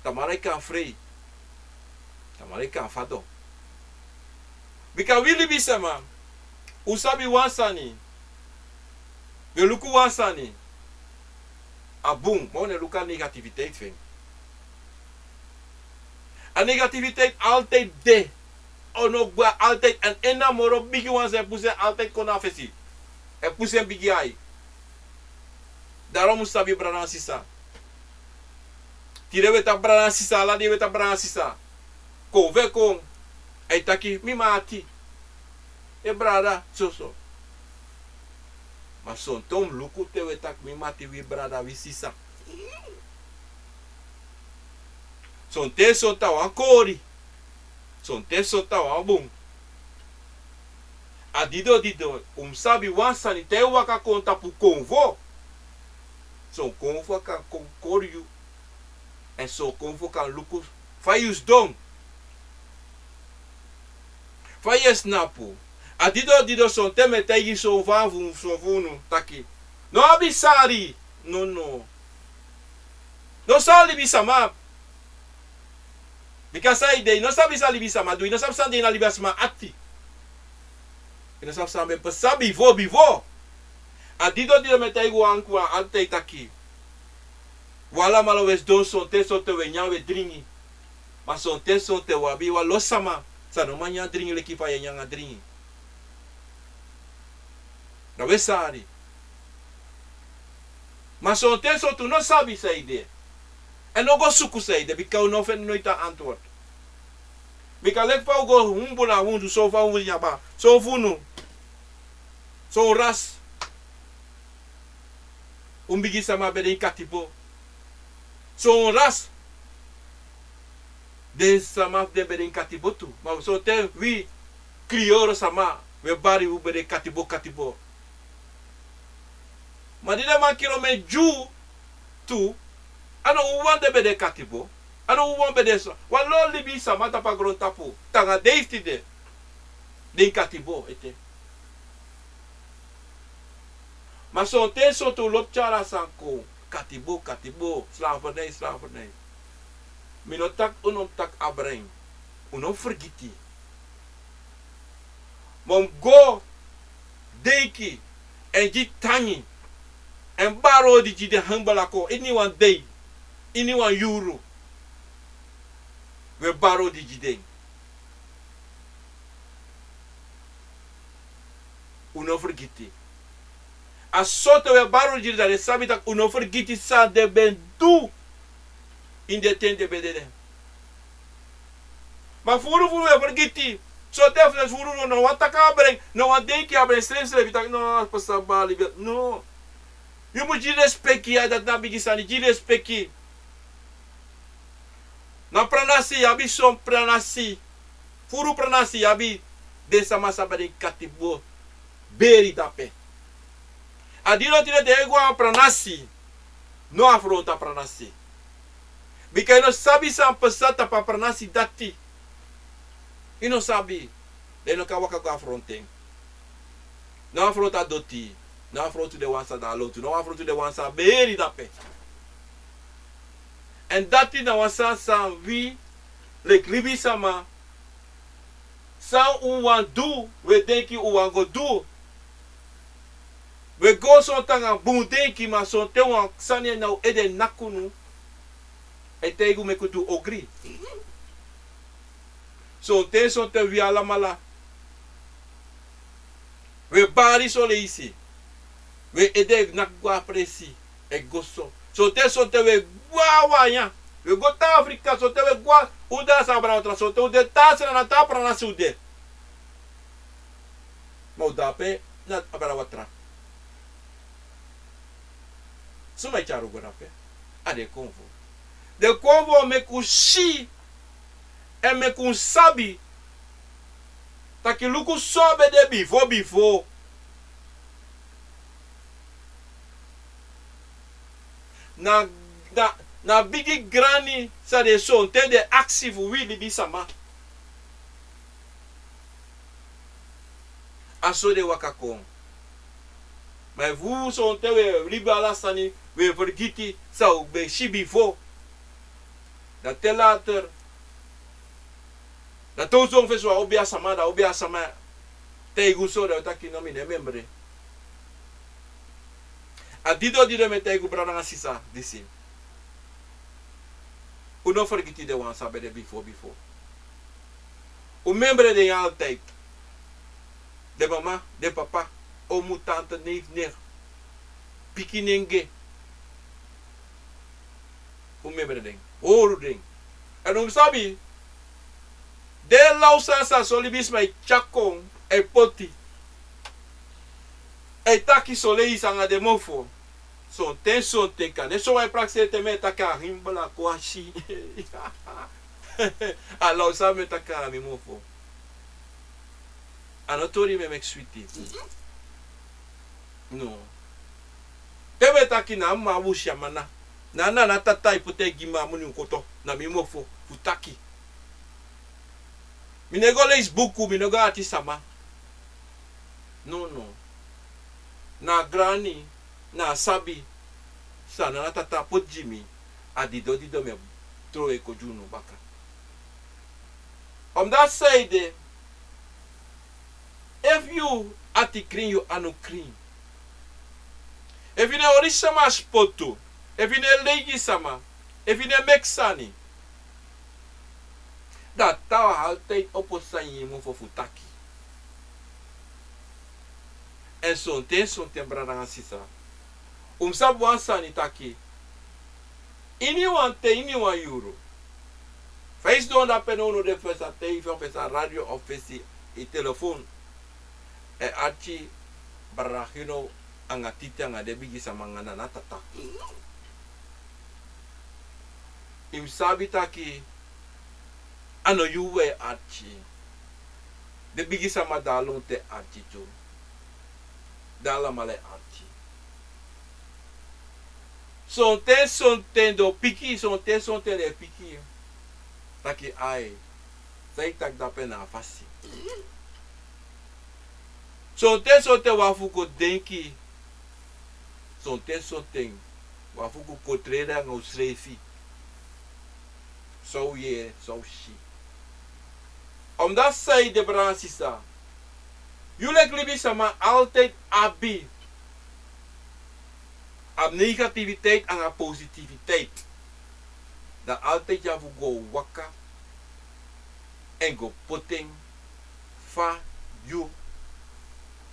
Tamara yu kan frei. Tamara yu kan fadon. Bika wi libisama, un sabi wan sani, wi e luku wan sani, a bun, ma un no e luku a negativiteit fu en. A negativiteit altijd de. A no gwe, altijd, èn en na moro bigi wan san e pusu en altijd kon na fesi. E pusu en bigi ai. Daarom un sabi brada nanga sisa. Tide wi e taki brada nanga sisa, ala dei wi e taki brada nanga sisa. Kon fu en kon, a e taki mi mati. E brada, soso. Ma sonten un luku te wi e taki mi mati, wi brada, wi sisa. Sonten sonten a wan kori. Sonten sonten a wan bun. A dido dido, un mus sabi wan sani, te yu waka kon tapu konfo, son konfo kan kon kori yu. Èn son konfo kan luku fa yu sidon, fa yu e snapu. A dido dido, sonten mi e taigi son fu unu, son fu unu taki, no abi sari. No, no. No sari libisama. Bika san ede, yu no sabi san libisama du, yu no sabi san de ini a libisama ati. Yu no sabi san ben pasa bifo, bifo. A dido dido mi e taigi wan, wan ati taki, wi alamala wi e sidon, sonten sonten wi e nyan, wi e dringi. Ma sonten sonten wi abi wan lo sama san no man nyan dringi leki fa yu e nyan nanga dringi. Dan wi e sari. Ma sonten sonten un no sabi san ede. Èn no go suku san ede, bika un no feni noiti a antwoord. Bika leki fa un go hunbu na hundu, son fu unu, son fu unu, son ras. Un bigi sama ben de ini katibo. Son ras. Den sama fu den ben de ini katibo tu. Ma sonten wi kriyoro sama, wi e bari, un ben de katibo, katibo. Ma di den man kiri un, mi e Dyu tu, a no un wan den ben de katibo. A no un wan ben de so. Wan lo libisama tapu a grontapu, te nanga dei fu tide, den katibo ete. Ma sonten sonten un lobi tyari a sani kon, katibo, katibo, slavernij, slavernij. Mi no taki un no mus taki abra en. Un no fergiti. Ma un mus go denki èn gi tangi èn bari odi gi den, hangbala kon, iniwan dei, iniwan yuru, wi e bari odi gi den. Un no fergiti. A so te wi e bari odi gi den, dan den sabi taki un no fergiti san den ben du ini den ten den ben de de. Ma furu furu wi e fergiti. Sonten furu furu no wan taki abra en, no wan denki abra en, srefsrefi taki no, a pasa bari, no. Yu mus gi respeki, ya, dati na bigi sani, gi respeki. Na pranasi, yu abi son pranasi. Furu pranasi yu abi. Den sama san ben de ini katibo, beri drape. A di no tide den e go a pranasi, no afrontu a pranasi. Bika yu no sabi san pasa tapu a pranasi dati. Yu no sabi. Dan yu no kan waka go afrontu en. No afrontu a doti. No afrontu den wan san de a lontu. No afrontu den wan san beri drape. Èn dati na wan sani san wi, leki libisama, san un wani du, wi e denki un wani go du. Wi e go sonten nanga bun denki, ma sonten wan sani na un ede naki unu, e taigi un meki un du ogri. Sonten sonten wi alamala, wi e bari son leisi. Wi ede e naki go a presi, e go so. Sonten sonten wi e go a wan nyan. Wi e go te Afrika, sonten wi e go a, un de a sabra watra, sonten un de te a srana, te a pranasi un de. Ma un de ape, na abra watra. Suma e tyari un go drape? A den konfo. Den konfo o meki un si, èn meki un sabi taki luku so a ben de bifo, bifo. Na, na, na bigi grani san den sonten den aksi fu wi libisama. A so den waka kon. Ma efu sonten wi e libi ala sani, wi e fergiti san wi ben si bifo. Dan te later, dan te un son fesi wan obi a sama, dan obi a sama taigi un so, dan un taki no, mi no e memre. A didon didon mi e taigi un brada nanga sisa disi. Un no fergiti den wan san ben de bifo bifo. Un memre den altijd. Den mama, den papa, omu, tante, neef, nicht, pikinenge. Un memre den, hori den. Èn un sabi, den law sani san son libisma e tyari kon, e poti, e taki soleisi anga den mofo. Sonten sonten kande sowan e prakseri te mi e taki a hin bala kon a si. A law san mi e taki a mi mofo. A no tori mi e meki switi. No. Te mi e taki na a mama busi a mana. Na, na, na tata e poti e gi mi a moni un koto. Na mi mofo fu taki. Mi no e go leisi buku, mi no e go ati sama. No, no. Na a grani, na a sabi san na, na tata poti gi mi, a didon didon mi e trowe kon gi unu baka. Omdati saide, efu yu ati krin, yu anu krin. Efu yu no e hori sama spotu, efu yu no e leigi sama, efu yu no e meki sani, dan a taawan altijd opo san ini yu mofo fu taki. Èn sonten sonten brada nanga sisa, un mus sabi wan sani taki, ini wan ten, ini wan yuru, fa yu sidon dape now, no de fesi a tv of fesi a radio of fesi yu telefon, e arki brada Gino anga Titi anga den bigi sama anga Nana Tata. Yu mus sabi taki a no yu e arki. Den bigi sama de a lontu e arki tu. Den alamala e arki. Sonten sonten den o piki, sonten sonten den e piki. Taki ai, san yu taki dape na a fasi. Sonten sonten un abi fu go denki. Sonten sonten un abi fu go kotrede anga unsrefi. San un yere, san un si. Omdati saide brada nanga sisa, yu leki libisama altijd abi a negativiteit anga positiviteit. Dan altijd yu abi fu go waka èn go poti en fa yu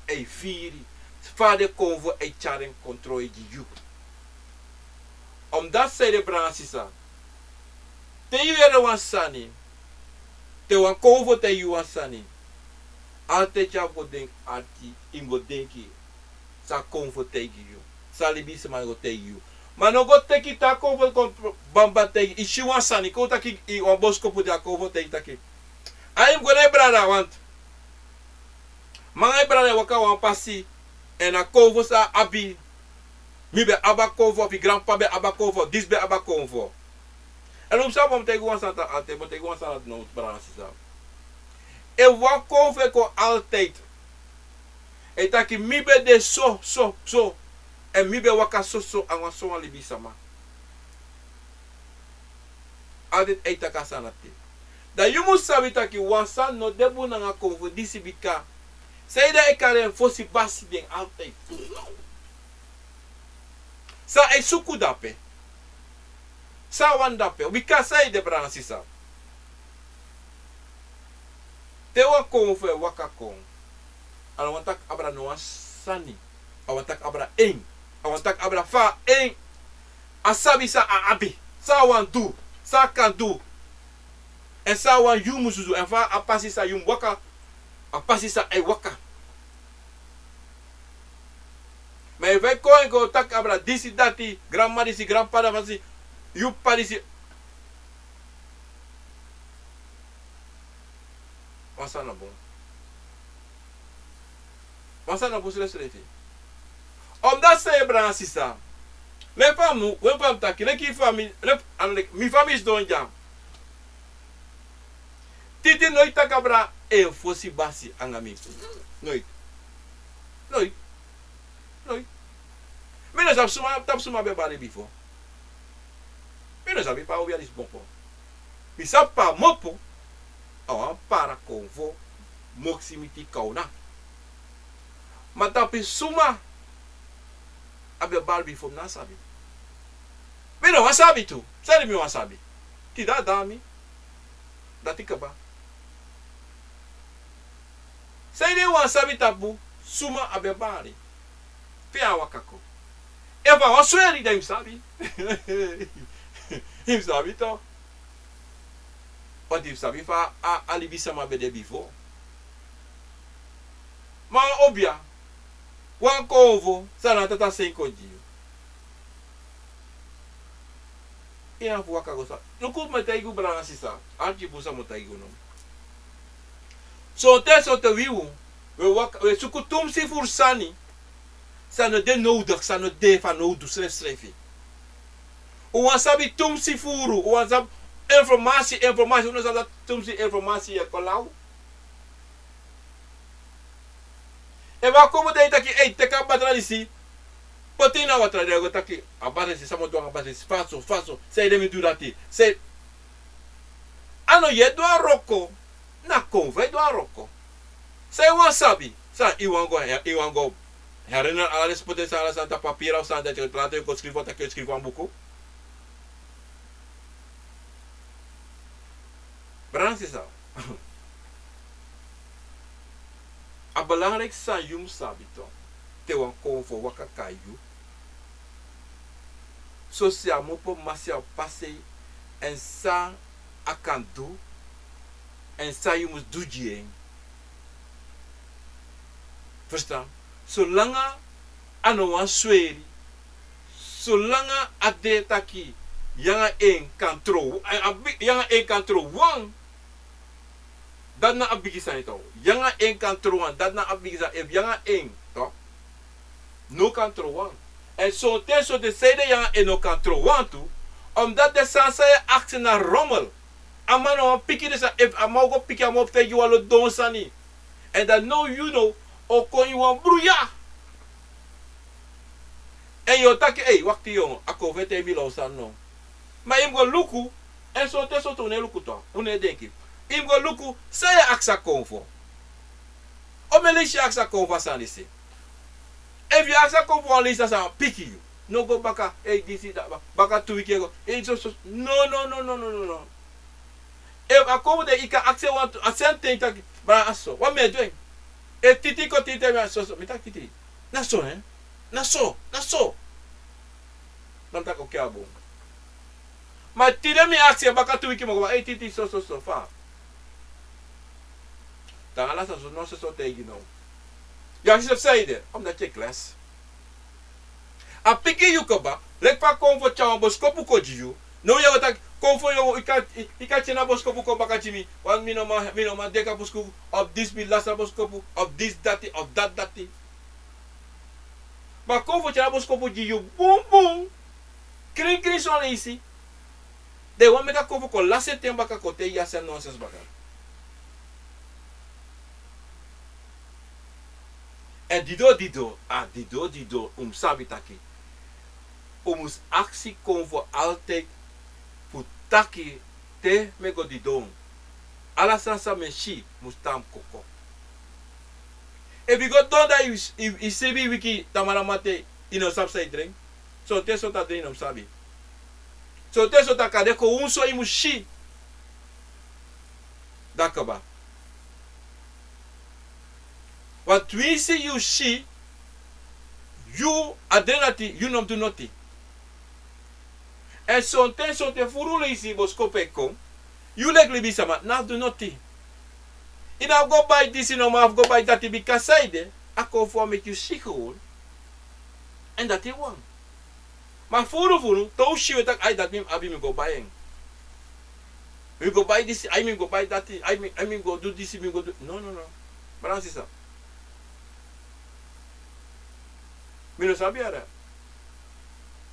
e firi, fa den konfo e tyari en kontrol gi yu. Omdati saide brada nanga sisa, te yu yere wan sani, te wan konfo taigi yu wan sani, altijd yu abi go denki arki, yu mus go denki san konfo taigi yu, san libisama go taigi yu. Ma no go teki te a konfo kon bamba taigi yu, yu si wan sani, kon taki wan boskopu di a konfo taigi taki, a yu mus go na yu brada wantu. Ma anga yu brada e waka wan pasi, èn a konfo san a abi, mi ben abi a konfo, of yu granpapa ben abi a konfo, disi ben abi a konfo. Èn un mus sabi, mi o taigi wan sani, a ten mi o taigi wan sani now, brada nanga sisa. Efu wan konfo e kon altijd, e taki mi ben de so so so, èn mi ben waka soso anga sowan libisama. Altijd e taki a sani dati. Dan yu mus sabi taki wan sani no de bun nanga konfo disi, bika saide a e kari en fosi basi den altijd. San a e suku dape? San a wani dape? Bika saide brada nanga sisa, te wan konfo e waka kon, a no wani taki abra no wan sani. A wani taki abra en. A wani taki abra fa en. A sabi san a abi, san a wani du, san a kan du, èn san a wani yu musu du, èn fa a pasi san yu mus waka, a pasi san a e waka. Ma efu a e kon e go taki abra disi dati, granmama disi, granpapa dati, yu papa disi, wan sani no bun. Wan sani no bun srefsrefi. Omdati saide brada nanga sisa, Leki fa mi, wen fa mi taki, leki fa mi, leki, a no leki, mi fa mi sidon dya. Titi noiti taki a brada e fosi basi anga mi. Noiti. Noiti. Noiti. Mi no sabi suma, tapu suma ben bari bifo. Mi no sabi pe a obi a disi bon kon. Mi sabi pe a mopo, a wan para konfo, moksi miti kawna. Ma tapu suma a ben bari bifo mi no sabi. Mi no wani sabi tu. San ede mi wani sabi? Tide a de na mi. Dati kaba. San ede mi wani sabi tapu suma a ben bari? Pe a waka kon? Efu a wan sweri, dan yu mus sabi. Yu mus sabi tu. Want yu mus sabi fa a, a libisama ben de bifo. Ma wan obia, wan konfo, san na tata seni kon gi yu. Yu no abi fu waka go san. Luku, mi e taigi yu, brada nanga sisa, arki bun san mi o taigi yu now. Sonten, sonten wi, wi, wi waka, wi e suku tumsi furu sani san no de nowdu, san no de fanowdu srefisrefi. Un wani sabi tumsi furu, un wani sabi informasi, informasi, un no sabi dati tumsi informasi e kon law. Efu a konfo de, yu taki, ei, teki a batra disi, poti en na watra, den go taki, a batra disi, san mi o du anga a batra disi, fa so, fa so, san ede mi du dati, san e-, a no yu e du a wroko, na konfo e du a wroko. San yu wani sabi, san yu wani go, yu wani go herinner ala den spoten san, ala sani tapu papiri of sani dati, yu o planta, yu o kon skrifi, taki yu o skrifi wan buku. Brada nanga sisa, a belangrijk san yu mus sabi tu, te wan konfo waka kai yu, sosi a mopo, masi a pasi, èn san a kan du, èn san yu mus du gi en. Verstaan? Solanga a no wan sweri, solanga a de taki yu anga en kan tron, a, a bi-, yu anga en kan tron wan, dati na a bigi sani tu. Yu anga en kan tron wan, dati na a bigi sani. Efu yu anga en, tu, no kan tron wan. Èn sonten, sonten, san ede yu anga en no kan tron wan tu, omdat den sani san yu e aksi na rommel. A man na wan pikin, dus efu a man o go piki, a man o taigi yu wan lo don sani. Èn dan now yu now o kon ini wan bruya. Èn yu o taki, ei, wakti, yu, a konfo e taigi mi lo sani now. Ma yu mus go luku, èn sonten, sonten un no e luku tu, un no e denki. Yu mus go luku san yu e aksi a konfo. Omeni leisi yu e aksi a konfo a sani disi. Efu yu e aksi a konfo wan leisi, a sa piki yu. No go baka, ei, disi, dati, ba-, baka tu wiki e go, ei, so, so, no, no, no. Efu a konfo de, yu kan aksi en wantu, a same thing, taki, ma a so, wan mi e du en. Efu Titi kon, Titi, mi a so, so, mi taki, Titi, na so, hè? Na so, na so. Dan mi taki, oké, a bun. Ma tide mi aksi en, baka tu wiki mi o go baka, ei, Titi, so, so, so, fa. Dan ala sani so, no, so, so, taigi now. Yu aksi yu san ede, omdat yu e klesi. A piki yu kaba, leki fa konfo tyari wan boskopu kon gi yu. Now yu o taki, konfo, yu, yu kan, yu, yu kan tyari a boskopu kon baka gi mi. Want mi no man, mi no man denki a boskopu, of disi mi lasi a boskopu, of disi dati, of dati dati. Ma konfo tyari a boskopu gi yu bunbun, krinkrin son leisi. Dan yu wani meki a konfo kon lasi en ten baka, kon taigi yu a sani nonsens baka. Èn didon, didon, a didon, didon, un mus sabi taki un mus aksi konfo altijd fu taki, te mi e go didon, ala sani san mi e si mus tan koko. Efu yu go didon, dan yu, yu, yu sribi wiki, tamara mamanten yu no sabi san yu dringi. Sonten, sonten a dringi yu no mus sabi. Sonten, sonten a kande kon unu so yu mus si. Dan kaba. Want winsi yu si, yu a dringi dati, yu no mus du noti. Èn sonten, sonten furu leisi boskopu e kon, yu leki libisama no abi fu du noti. Yu no abi fu go bai disi, no man abi fu go bai dati, bika san ede, a konfo wani meki yu si gewoon. Èn dati wan. Ma furu furu, te un si, un e taki, ai, dati mi mus abi, mi go bai en. Mi go bai disi, ai, mi go bai dati, ai, mi, ai, mi go du disi, mi go du, no, no, no. Brada nanga sisa, mi no sabi yere.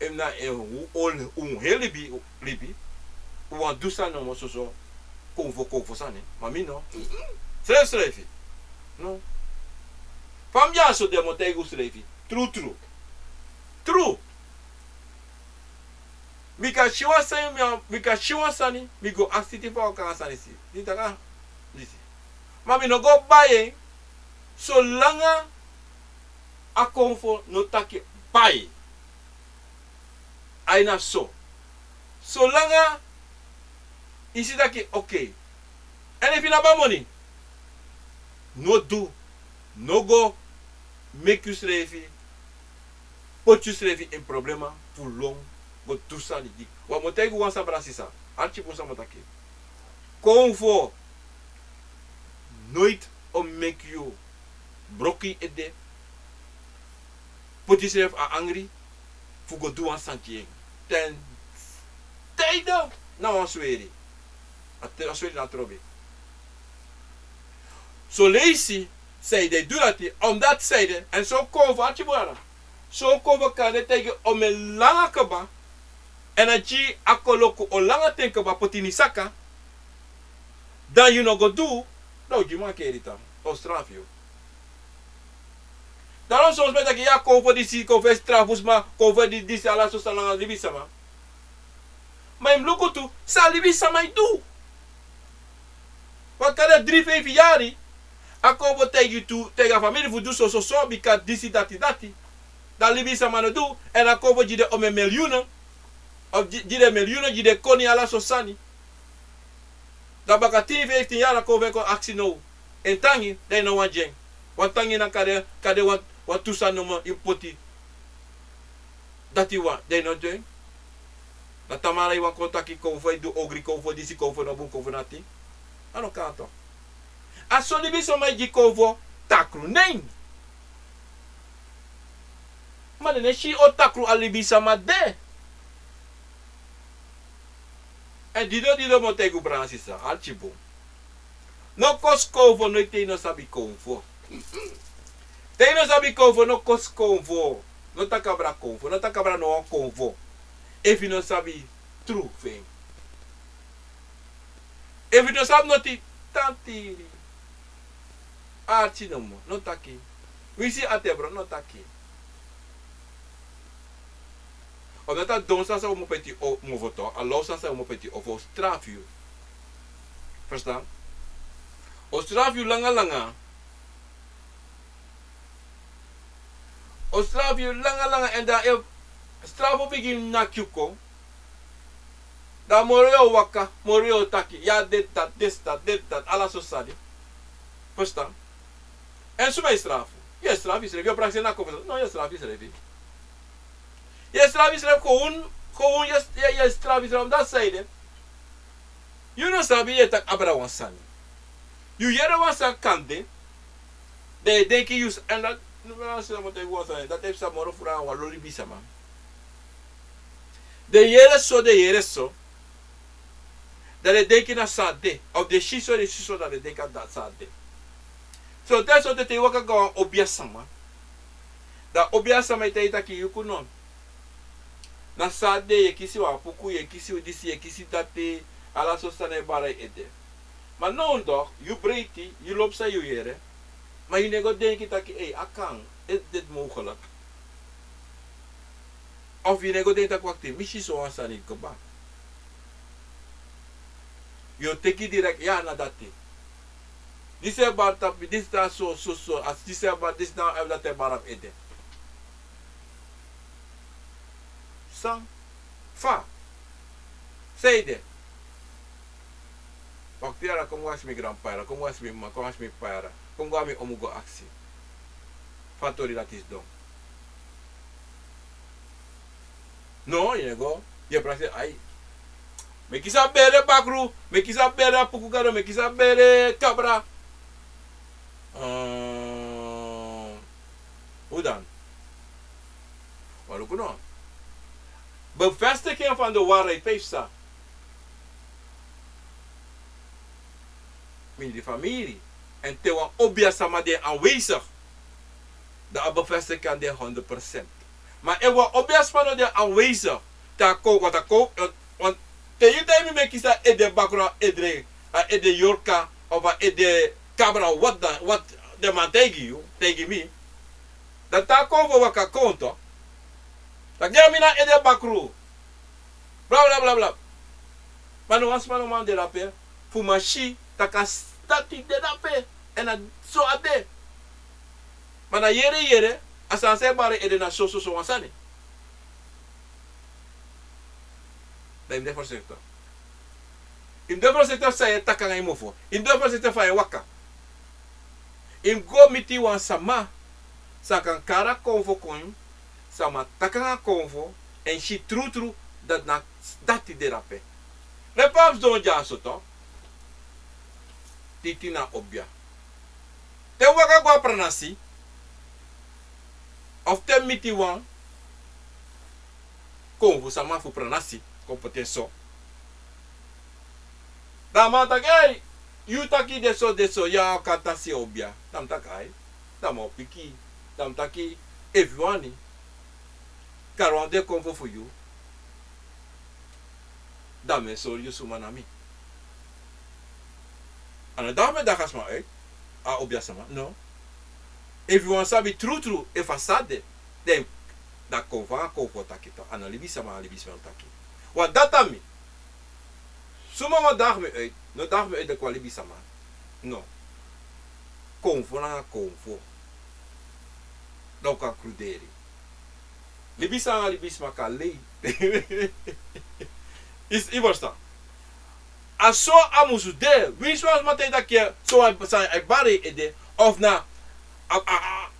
Efu na en un oli un heri libi, libi, un wani du sani nomo soso, konfo, konfo sani. Ma mi no. Srefsrefi. No. Fa mi de ya so, den mu taigi un srefi. Tru, tru. Tru. Mi kan si wan sani, mi a, mi kan si wan sani, mi go aksi tin fa wan kan sani si. Di taki, disi. Ma mi no go bai en, solanga a konfo no taki bai. Ai na so. Solanga i si taki, oké. Èn efu i no abi a moni, no du, no go meki yusrefi, poti yusrefi ini problema fu lon go du sani di. Wan mu taigi wan sabra sisa, arki bun san mi o taki. Konfo noiti o meki yu broko yu ede, poti yusrefi a angri fu go du wan sani gi en. Ten tijden na wan sweri. A te-, a sweri na trobi. Son leisi san ede e du dati, omdat san ede, èn son konfo, arki bun, son konfo kande taigi yu omen langa kaba, èn a gi a koloku o langa ten kaba poti ini saka, dan yu no go du, dan un gi mankeri tan, o strafu yu. Daarom soms mi e taki ya, konfo disi, konfo e strafu sma, konfo di-, disi, ala so sani langa libisma. Ma yu mus luku tu san libisma e du. Wan kande dri feifi yari, a konfo taigi yu tu, taigi a famiri fu du so, so, so, bika disi, dati, dati. Dan libisma no du, èn a konfo gi den omen miliyun, of gi, gi den miliyun, gi den koni, ala so sani. Dan baka tin, feiftin yari a konfo e kon aksi now. En tangi, dan yu no wani gi en. Wan tangi na kande, kande wan, wan tu sani nomo yu poti. Dati wan, dan yu no du en. Dan tamara yu wani kon taki konfo e du ogri, konfo disi, konfo no bun, konfo natin. A no kan toch. A so libisma e gi konfo takru nen. Ma den no e si o takru a libisma de. Èn didon, didon mi o taigi un brada sisa, arki bun. No kosi konfo, no, te yu no sabi konfo. Te yu no sabi konfo, no kosi konfo. No taki abra konfo, no taki abra no wan konfo. Efu yu no sabi tru fu en. Efu yu no sabi noti, tan tiri. Arki nomo, no taki. Winsi a tebro, no taki. Omdat a don sani san un mu peti o-, mofo tu, a law sani san un mu peti ofo, o strafu yu. Verstaan? O strafu yu langa langa. O strafu yu langa langa, èn dan efu strafu bigin naki yu kon, dan moro yu o waka, moro yu o taki, ya, dit, dat, dit, dat, dit, dat, ala so sani. Verstaan? Èn suma e strafu? Yu e strafu yusrefi, yu o prakseri na konfo. No, yu e strafu yusrefi. Yu e strafu yusrefi, kon un, kon un, yu e, yu e, yu e strafu yusrefi, omdat san ede. Yu no sabi, yu e taki abra wan sani. Yu yere wan sani kande, dan yu e denki yu s-, èn dati, no, no, no, no, no, no, no, no, dati e psa moro furu na wan lo libisma. Den yere so, den yere so. Dan den denki na san a de. Of den si so, den si so, dan den denki a dati san a de. So te, so te, te yu waka go na wan obia sama. Dan obia sama e taigi yu taki yu kon no. Na san a de, yu e kisi wan puku, yu e kisi disi, yu e kisi dati, ala so sani e bari yu ede. Ma now toch, yu breiti, yu lobi san yu yere. Ma yu no e go denki taki, ei, a kan, is dit mogelijk? Of yu no e go denki taki, wakti, mi si so wan sani kaba. Yu o teki direct, ya, na dati. Disi e bari tapu, disi tan so, so, so, a disi e bari, disi tan, a dati e bari ede. San? Fa? San ede? Wakti yara, kon go aksi mi granpa yara, kon go aksi mi mama, kon aksi mi p'pa yara, kon go na mi omu go aksi. Fa a tori dati sidon. No, yu no e go, yu e prakseri, ai. Mi e kisi a bere bakru, mi e kisi a bere puku gado, mi e kisi a bere kabra. Eh, hoe dan? Wan luku no. Bevestiging van de waarheid, vijf sa. Mi ini di famiri. Èn te wan obia sama de aanwezig, dan a bevestiging kan de honderd procent. Ma efu wan obiasma no de aanwezig, te a kon, want a kon, want te yu taigi mi meki san ede bakru, a ede, a ede yorka, of a ede kabra, wat dan, wat den man taigi yu, taigi mi. Dan te a kon fu waka kon toch. Dan gi mi na ede bakru. Bla, bla, bla, bla. Ma no wan sma no man de dape. Fu man si taki a dati de dape. Èn a so a de. Ma na yere yere, a sani san e bari ede na so, so, so wan sani. Dan yu mus de voorzichtig. Yu mus de voorzichtig san yu e taki nanga yu mofo. Yu mus de voorzichtig fa yu e waka. Yu mus go miti wan sama san kan kari a konfo kon, san man taki nanga konfo, èn si trutru dati na dati de dape. Leki fa mi sidon dyaso toch. Titi na obia. Te mi waka go a pranasi, of te mi miti wan konfo sama fu pranasi, kon poti en so. Dan a man taki, ei, yu taki de so, de so, yu a kantasi obia. Dan mi taki, ai. Dan mi o piki. Dan mi taki, efu yu wani, kari wan de konfo fu yu. Dan mi e sori yu suma na mi. A no dati mi e daga sma uit, a obiasma, no. Efu yu wani sabi trutru efu a sa de, dan, dan konfo nanga konfo o taki toch, a no libisma nanga libisma o taki. Want dati a mi. Suma wani daga mi uit, no daga mi uit leki wan libisma. No. Konfo nanga konfo. Dan un kan kruderi. Libisma nanga libisma kan lei. Yu, yu ferstan. A so a musu de, winsi wan sma taigi taki so wan sani e bari ede, of na a, a, a,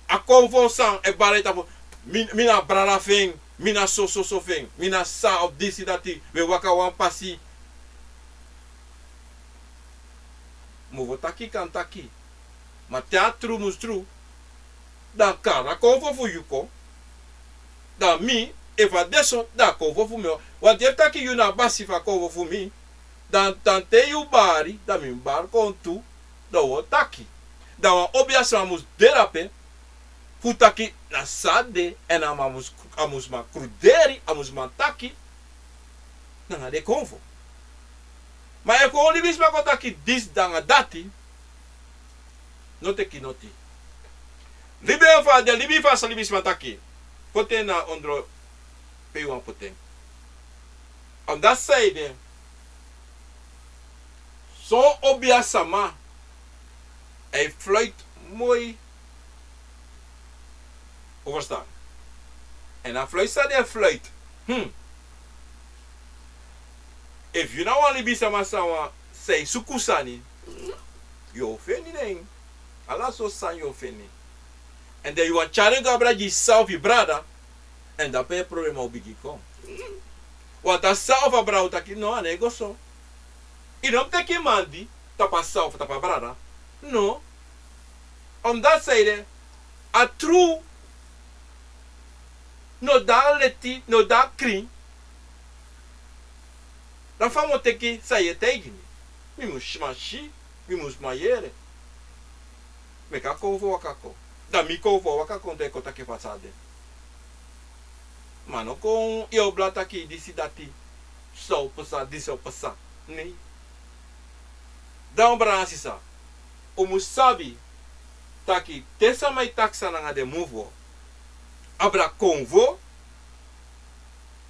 a konfo san e bari tapu, mi, mi na brada fu en, mi na so, so, so fu en, mi na sa of disi dati, wi e waka wan pasi. Mofo taki kan taki. Ma te a tru mus tru, dan kari a konfo fu yu kon. Dan mi, efu a de so, dan a konfo fu mi o. Want efu taki yu na a basi fu a konfo fu mi, dan, dan te yu bari, dan mi bari kon tu, dan wi o taki. Dan wan obiasma mus de dape, fu taki na san a de, èn a man mus, a mus man kruderi, a mus man taki nanga den konfo. Ma efu wan libisma kon taki disi nanga dati, no teki noti. Libi en fa a de, libi en fa a sa libisma taki. Poti en na ondro pe yu wani poti en. Omdat sanede, son obiasma, a e fluit moi. Un ferstan? Èn a fluit san den e fluit. Hmm. Efu yu na wan libisma san wan, san e suku sani, yu o feni den. Ala sortu sani yu o feni. Èn dan yu wani tyari en go abra gi yu sisa of yu brada. Èn dape problema o bigin kon. Want a sisa of a brada o taki, no, a no e go so. Yu no mus teki mandi tapu a sisa of tapu a brada. No. Omdat sanede, a tru no de a leti, no de a krin. Dan fa mi o teki san yu e taigi mi? Mi mus man si, mi mus man yere. Meki a konfo waka kon. Dan mi konfo waka kon, dan yu kon taki fa a sa de. Ma no kon yu o bari taki disi dati, so pasa, disi o pasa. Nei. Dan brada nanga sisa, un mus sabi taki te sama e taki sani nanga den mofo, abra konfo,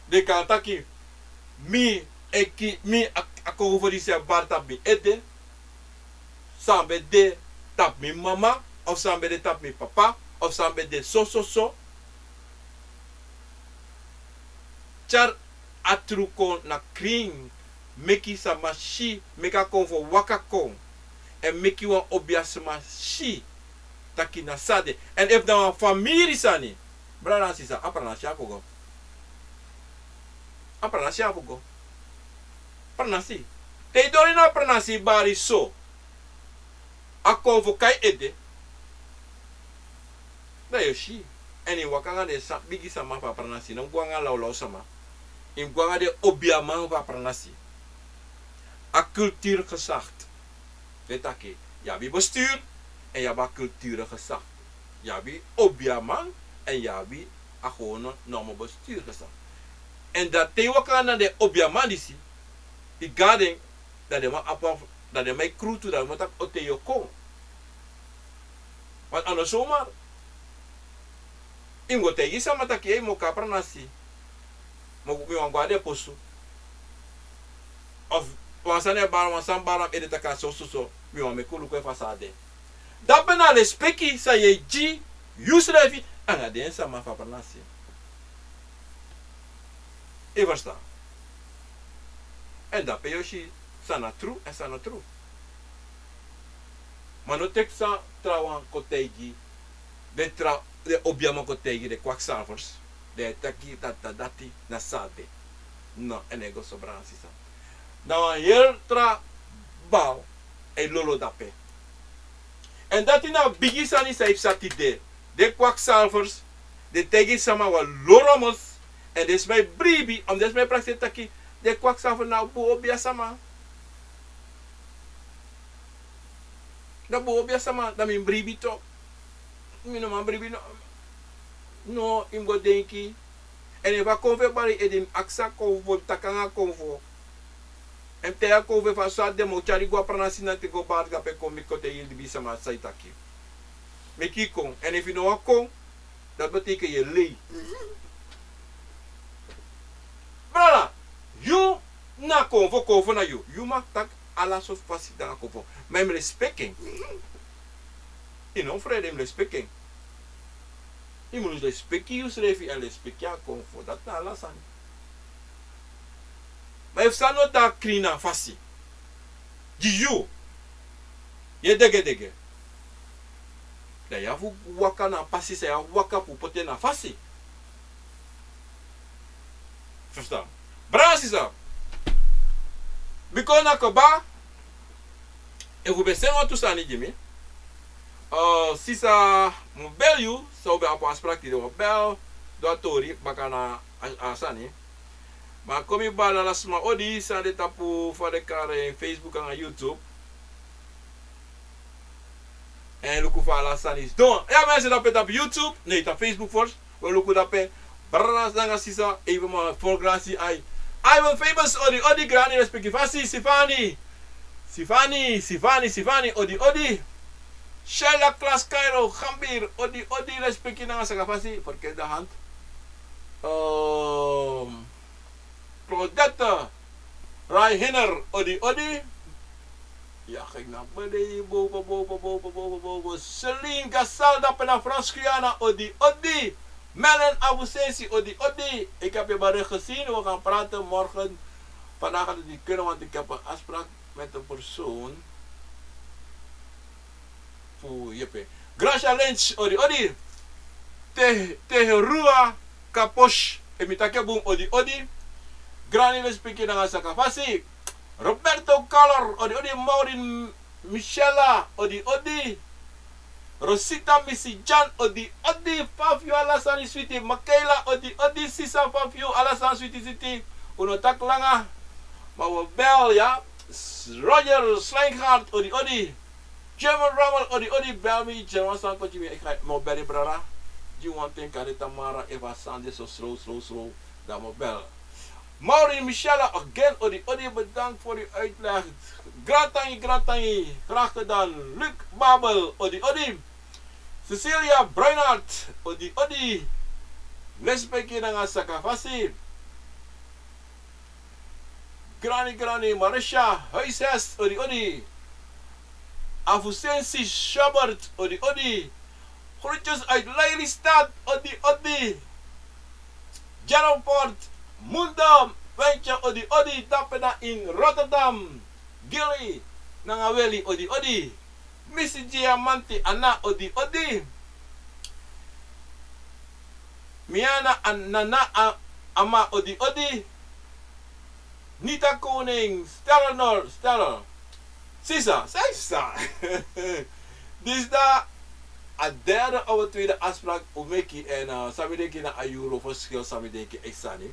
den kan taki mi e ki, mi a, a konfo disi e bari tapu mi ede. San ben de tapu mi mama, of san ben de tapu mi papa, of san ben de so, so, so. Tyari a tru kon na krin, meki sama si, meki a konfo waka kon. Èn meki wan obiasma si taki na san a de. Èn efu na wan famiri sani, brada nanga sisa, a pranasi a fu go. A pranasi a fu go. Pranasi. Te yu doro ini a pranasi bari so, a konfo kai ede. Dan yu o si. Èn yu waka nanga den sa, bigi sama fu a pranasi. No mus go nanga lawlaw sama. Yu mus go nanga den obiaman fu a pranasi. A cultuurgezag. Den taki, yu abi bestuur, èn yu abi a cultuurgezag. Yu abi obiaman, èn yu abi a gewoon no, no mu besturu san. En dan te yu waka na den obiaman disi, yu go na den, dan den man abi wan, dan den man e krutu, dan den man taki: o ten yu o kon. Want a no zomaar. Yu mus go taigi sama taki: ei, mi o kon a pranasi. Mi o, mi wani go a den posu. Of wan sani e bari, wan sani bari na mi ede taki a soso so, mi wani meki un luku efu a sa de. Dape na lespeki san yu e gi yusrefi anga den sama fu a pranasi. Yu e ferstan? En dape yu o si san na tru en san no tru. Ma no teki san trawan kon taigi, den tra, den obiaman kon taigi, den kwakzalvers. Den e taki dati, dati, dati na so a de. No, a no e go so, brada nanga sisa. Na wan heri tra bal e lolo dape. En dati na bigi sani san yu psa tide. Den kwakzalvers, den taigi sama wan loro mos, en den sma e bribi, omdat den sma e prakseri taki den kwakzalver na bun obia sama. Dan bun obia sama, dan mi mus bribi toch. Mi no man bribi no. No, yu mus go denki. En efu a konfo e bari ede, mi aksi a konfo, mi taki nanga a konfo. En mi taigi a konfo efu a so a de, mi o tyari go a pranasi na te go bari dape kon, mi kon taigi libisma san yu taki. Meki yu kon. En efu yu no wani kon, dati betekent yu e lei. Brada, yu na konfo, konfo na yu. Yu mag taki ala sortu fasi nanga konfo. Ma yu mus respeki en. Yu no frede, yu mus respeki en. Yu mus respeki yusrefi en respeki a konfo. Dati na ala sani. Ma efu san no de a krin na fasi gi yu, yu e degedege. Dan yu abi fu waka na a pasi san yu abi fu waka fu poti en na fasi. Ferstan? Brada, sisa. Bika na kaba, efu un ben seni wantu sani gi mi. Eh, sisa, mi o bel yu, san un ben abi wan afspraak tide, un o bel, du a tori, baka na a, a sani. Ma kon mi bari ala sma odi san de tapu fa den kari en, Facebook anga YouTube. En luku fa ala sani sidon. Ya, mensen, dape tapu YouTube, nee, tapu Facebook first. We luku dape. Brada nanga sisa, even mi a progresi ai. Ai, wan famous odi, odi, grani, respeki fasi, Sifani. Sifani, Sifani, Sifani, odi, odi. Sheila Klas Cairo, Gambir, odi, odi, respeki nanga saka fasi, verkeerde hand. Ehm, Claudette, Rai Hinner, odi, odi. Ya, ging na bede, bobo, bobo, bobo, bobo, bobo. Celine Gasal, dape na Frans Guyana, odi, odi. Mellen Abusensi, odi, odi. Ik heb je bericht gezien, we gaan praten morgen. Vandaag had het niet kunnen, want ik heb een afspraak met een persoon. Fu yepe. Gracia Lynch, odi, odi. Te, Teherua Kaposh, efu mi taki en bun, odi, odi. Grani, respeki nanga saka fasi. Roberto Calor, odi, odi. Maureen Michela, odi, odi. Rosita Misijan, odi, odi. Fafio, ala sani switi. Makayla, odi, odi. Sisa Fafio, ala sani switi, switi. Un no taki langa. Ma un o bel, ya. S-, Roger Sleingaard, odi, odi. German Ramel, odi, odi, bel mi, German san kon gi mi, ik ga, mi o bel yu, brada. Gi wan ten kari tamara, efu a sani de so slow, slow, slow, dan mi o bel. Maureen Michelle, again, odi, odi, bedankt voor uw uitleg. Gratangi, gratangi, graag gedaan. Luc Babel, odi, odi. Cecilia Bruinart, odi, odi. Lespeki nanga saka fasi. Grani, grani, Marisha Huishes, odi, odi. Afusensi Shabert, odi, odi. Groetjes uit Lelystad, odi, odi. Gerald Poort, Munda, Wentje, odi, odi. Dape na in Rotterdam. Gilly, nanga Willy, odi, odi. Misi Diamanti, Ana, odi, odi. Miana, An-, Nana, A-, Ama, odi, odi. Nita Koning, Stella Nor, Stella. Sisa, sisa. Disi na a derde of tweede afspraak un meki, en, eh, san mi denki na a yuru verschil, san mi denki, e sani.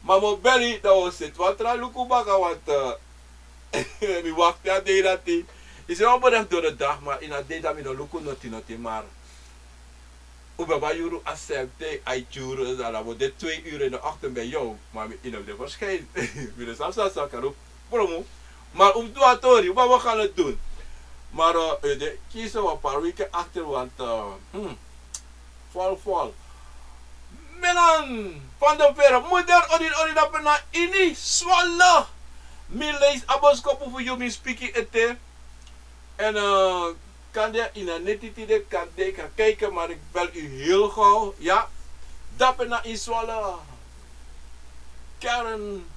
Ma mi o beli, dan un o seti wan tra luku baka, want, eh, mi wakti a dei dati. Yu si, wan bericht door de dag, maar in a dei dati mi no luku noti noti, maar Un ben wan yuru a same time, a yuru is al abo de twee uur in de ochtend bij jou, maar mi in op de verschijnt. Mi de sap sap sap kan ook promo. Maar un mus du a tori, wat we gaan het doen. Maar uh, de kiezen we een paar weken achter, want uh, hmm, vol vol. Milan van de Vere, moeder, odi odi dape na ini, swallow. Mi lees a boskopu fu yu, mi spiki ete. En uh, kan de in a netiti de kan de kan kijken, maar ik bel u heel gauw. Ja, dape na in swallow. Karen.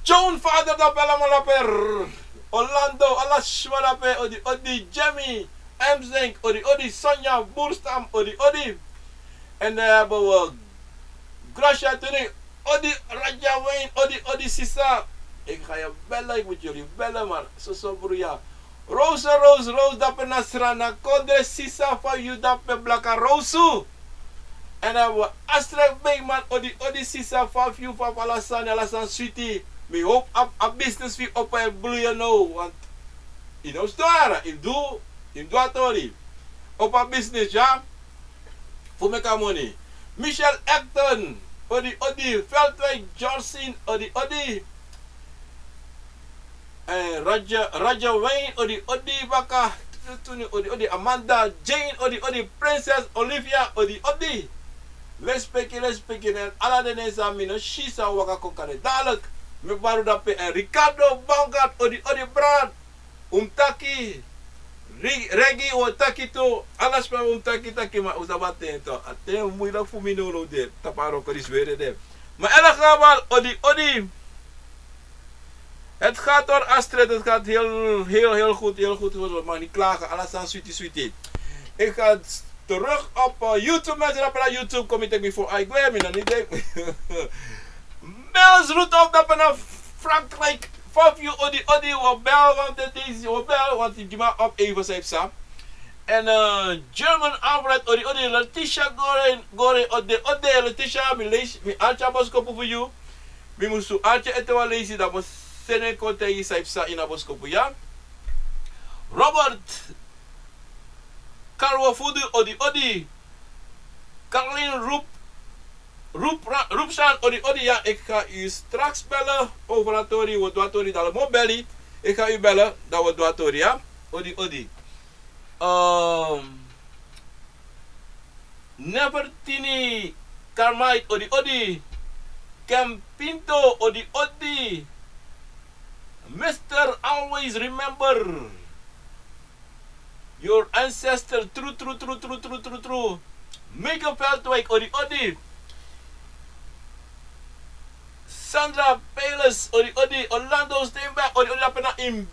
John Vader dape, alamala dape. Orlando, ala sma dape, odi odi, Jamie, M Zink, odi odi, Sonja Boerstam, odi odi. En dan hebben we Gracia Tuni, odi Raja Wayne, odi odi sisa. Ik ga je bellen, ik moet jullie bellen, maar zo zo broer, ja. Rose, Rose, Rose, dape na Srana, kondre sisa van yu dape blaka Rose. En dan hebben we Astrid Beekman, odi odi sisa, van yu, van ala sani, ala sani sweetie. Mi hoop a, a business fi opo e bloeien now, want you know story, you do, you do a tori. Opo a business, ja. Fu meki a money. Michel Acton, odi odi, Veldwijk Jorsin, odi odi. Eh, Raja, Raja Wayne, odi odi baka. Tuni, odi odi, Amanda Jane, odi odi, Princess Olivia, odi odi. Lespeki, lespeki, nen ala den nen san mi no si san waka kon kande. Dadelijk mi baru dape, eh, Ricardo Baumgart, odi odi, Brad. Un mus taki. Regi, Regi, un o taki tu. Ala sma un mus taki, taki, ma un sabi a ten tu. A ten moeilijk fu mi now de. Tapu a wroko disi weri de. Maar in elk geval, odi odi. Het gaat hoor, Astrid, het gaat heel, heel, heel goed, heel goed, heel goed. Mag niet klagen, ala sani switi switi. Ik ga terug op uh, YouTube, mensen, dape na YouTube, kom je tegen me voor, ik weet niet, niet denk. Mels Rudolph, dape na Frankrijk, van yu, odi odi, we bel, want dit is, we bel, want die man op even zijn psa. En uh, German Alfred, odi odi, Letitia Gorin, Gorin, odi odi, Letitia, mi lees, mi artya boskopu fu yu. Mi musu artya ete wan leisi, dan mi seni en kon taigi san yu psa ini a boskopu, ya. Robert Karwafudu, odi odi. Carlin Rup, Rup, Rupsan, odi odi, ya, ik ga u straks bellen over a tori, we doen a tori, dan mo beli. Ik ga u bellen, dan we doen a tori, ya. Odi odi. Um, Nefertini Karmait, odi odi. Ken Pinto, odi odi. Mister Always Remember Your Ancestor, true, true, true, true, true, true, true. Michael Veldwijk, odi odi. Sandra Peles, odi odi. Orlando Steenberg, odi odi, dape na in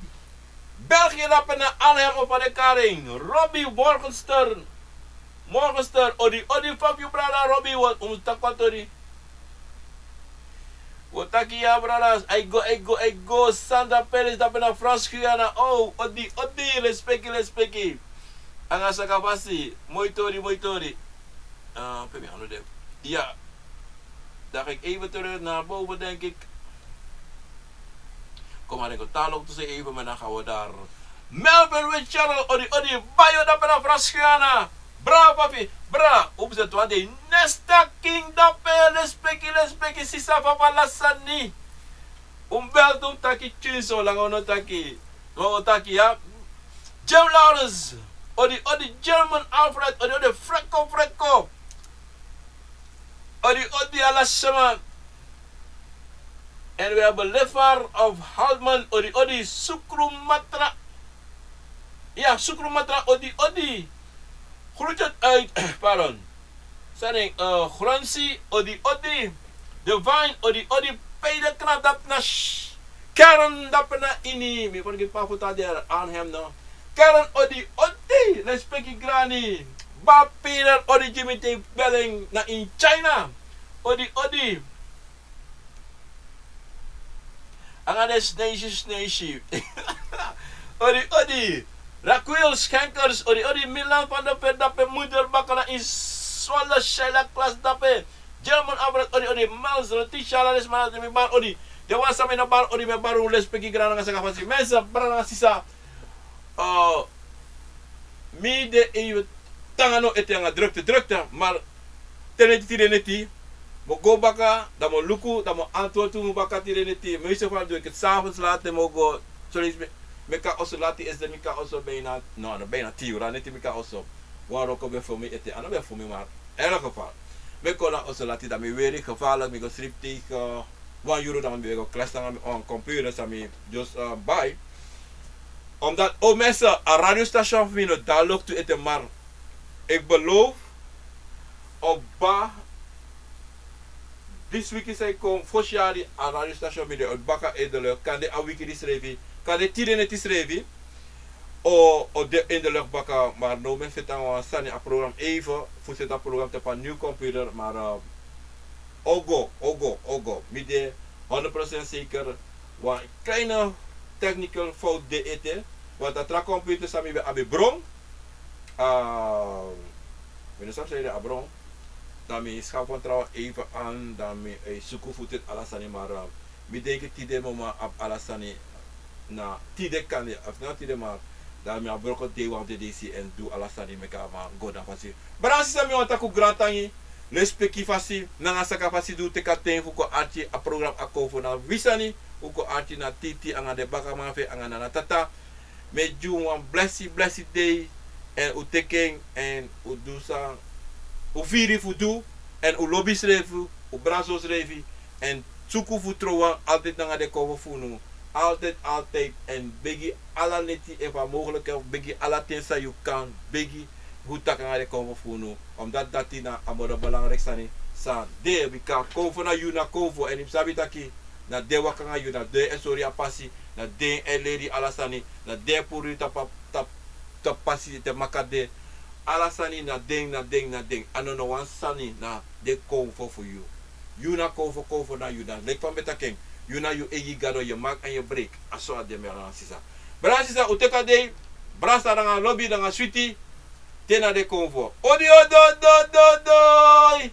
België, dape na Arnhem of de Karing. Robbie Morgenstern. Morgenstern, odi odi, van yu brada Robbie, want un mus taki wan tori. We taki ya, brada, ai go, ai go, ai go, Sandra Peles, dape na Frans Guyana, oh, odi odi, lespeki, lespeki. Anga saka fasi, moi tori, moi tori. Uh, pe mi anu de. Ya. Dan ga ik even terug naar boven, denk ik. Kom maar, ik betaal ook tussen even, maar dan gaan we daar. Melvin Witcherel, odi odi, bayo, dape na Frans Guyana. Bra, papi, bra. Op zet wan dei. Nesta King, dape, lespeki, lespeki, sisa, papa, lasani. Un bel tu taki chinso, langa un no taki. Langa un taki, ya. Jim Lawrence, odi odi, German Alfred, odi odi, Frekko, Frekko. Odi odi, ala sma. En we hebben Lefar of Haltman, odi odi, Sukrumatra. Ja, Sukrumatra, odi odi. Groetjes uit, pardon. Saning, uh, Gronsi, odi odi. Divine, odi odi. Pei de knap, dape na sh-, Karen, dape na ini. Mi kon gi pa fu ta der aan hem no. Karen, odi odi. Respeki grani. Ba Peter, odi, Jimmy te beling na in China. Odi odi. Anga den sneisi sneisi. Odi odi. Raquel Schenkers, odi odi. Milan van der Vet, dape, moeder Bakana in Zwolle, Sheila Klas, dape. German Albert, odi odi. Mals, Letitia, Laris, Manas, mi bar odi. De wan san mi no bar odi, mi bar un, respeki grani anga saka fasi. Mensen, brada, sisa. Uh, mi de even Tanga no ete anga drukte, drukte, maar te neti tide neti, mi o go baka, dan mi o luku, dan mi o antwoord unu baka tide neti. Meeste van de week, 's avonds laat, mi o go, zoals mi, mi kan oso lati, is de mi kan oso bijna, no, no, bijna tien uur, neti mi kan oso. Wan wroko ben fu mi ete, a no ben fu mi, maar in elk geval. Mi kon na oso lati, dan mi weri gevaarlijk, mi go sribi tegen wan uur, dan mi ben go klas nanga mi computer, san mi just, eh, buy. Omdat, o mensen, a radiostation fu mi no e de na luktu ete, maar ik beloof, o ba, disi wiki san e kon, fosi yari a radiostation fu mi de o de baka in de lucht. Kande a wiki disi srefi, kande tide neti srefi, o, o de in de lucht baka, maar now mi e feti nanga wan sani, a program even, fu seti a program tapu a nieuw computer, maar, eh, o go, o go, o go. Mi de honderd procent zeker, wan kleine technical fout de ete, want a tra computer san mi ben abi bron, ah, mi no sabi san ede a bron. Dan mi schakel wan trawan even aan, dan mi, eh, suku fu teki ala sani, maar, eh, mi denki tide mi o man abi ala sani, na tide kande, of na tide, maar dan mi abi wroko dei wan fu den deisi èn du ala sani meki a man go na fasi. Brada, sisa, mi wani taki un grantangi, lespeki fasi nanga saka fasi di un teki a ten fu kon arki a program Akomfo na wi sani. Un kon arki na Titi anga den bakaman fu en anga Nana Tata. Mi e gi un wan blesi, blesi dei, èn un teki en, èn un du san un firi fu du, èn un lobi srefi, un brada srefi, èn suku fu trowan altijd nanga den konfo fu unu, altijd, altijd, èn begi ala neti, efu a mogelijk, begi ala ten san yu kan, begi fu taki nanga den konfo fu unu, omdat dati na a moro belangrijk sani san de, bika konfo na yu na konfo, èn yu sabi taki na den waka nanga yu, na den e sori a pasi, na den e leri ala sani, na den e puru yu tapu a, tapu, tapu pasi te maka de. Ala sani na den, na den, na den. A no, no wan sani na den konfo fu yu. Yu na konfo, konfo na yu. Na leki fa mi e taki en, yu na yu eigi gado, yu e maki èn yu e breiki. A so a de, mi ala sisa. Brada, sisa, un teki a dei, brada, nanga lobi, nanga switi, te na den konfo. Odi, odi, odi, odi, odi.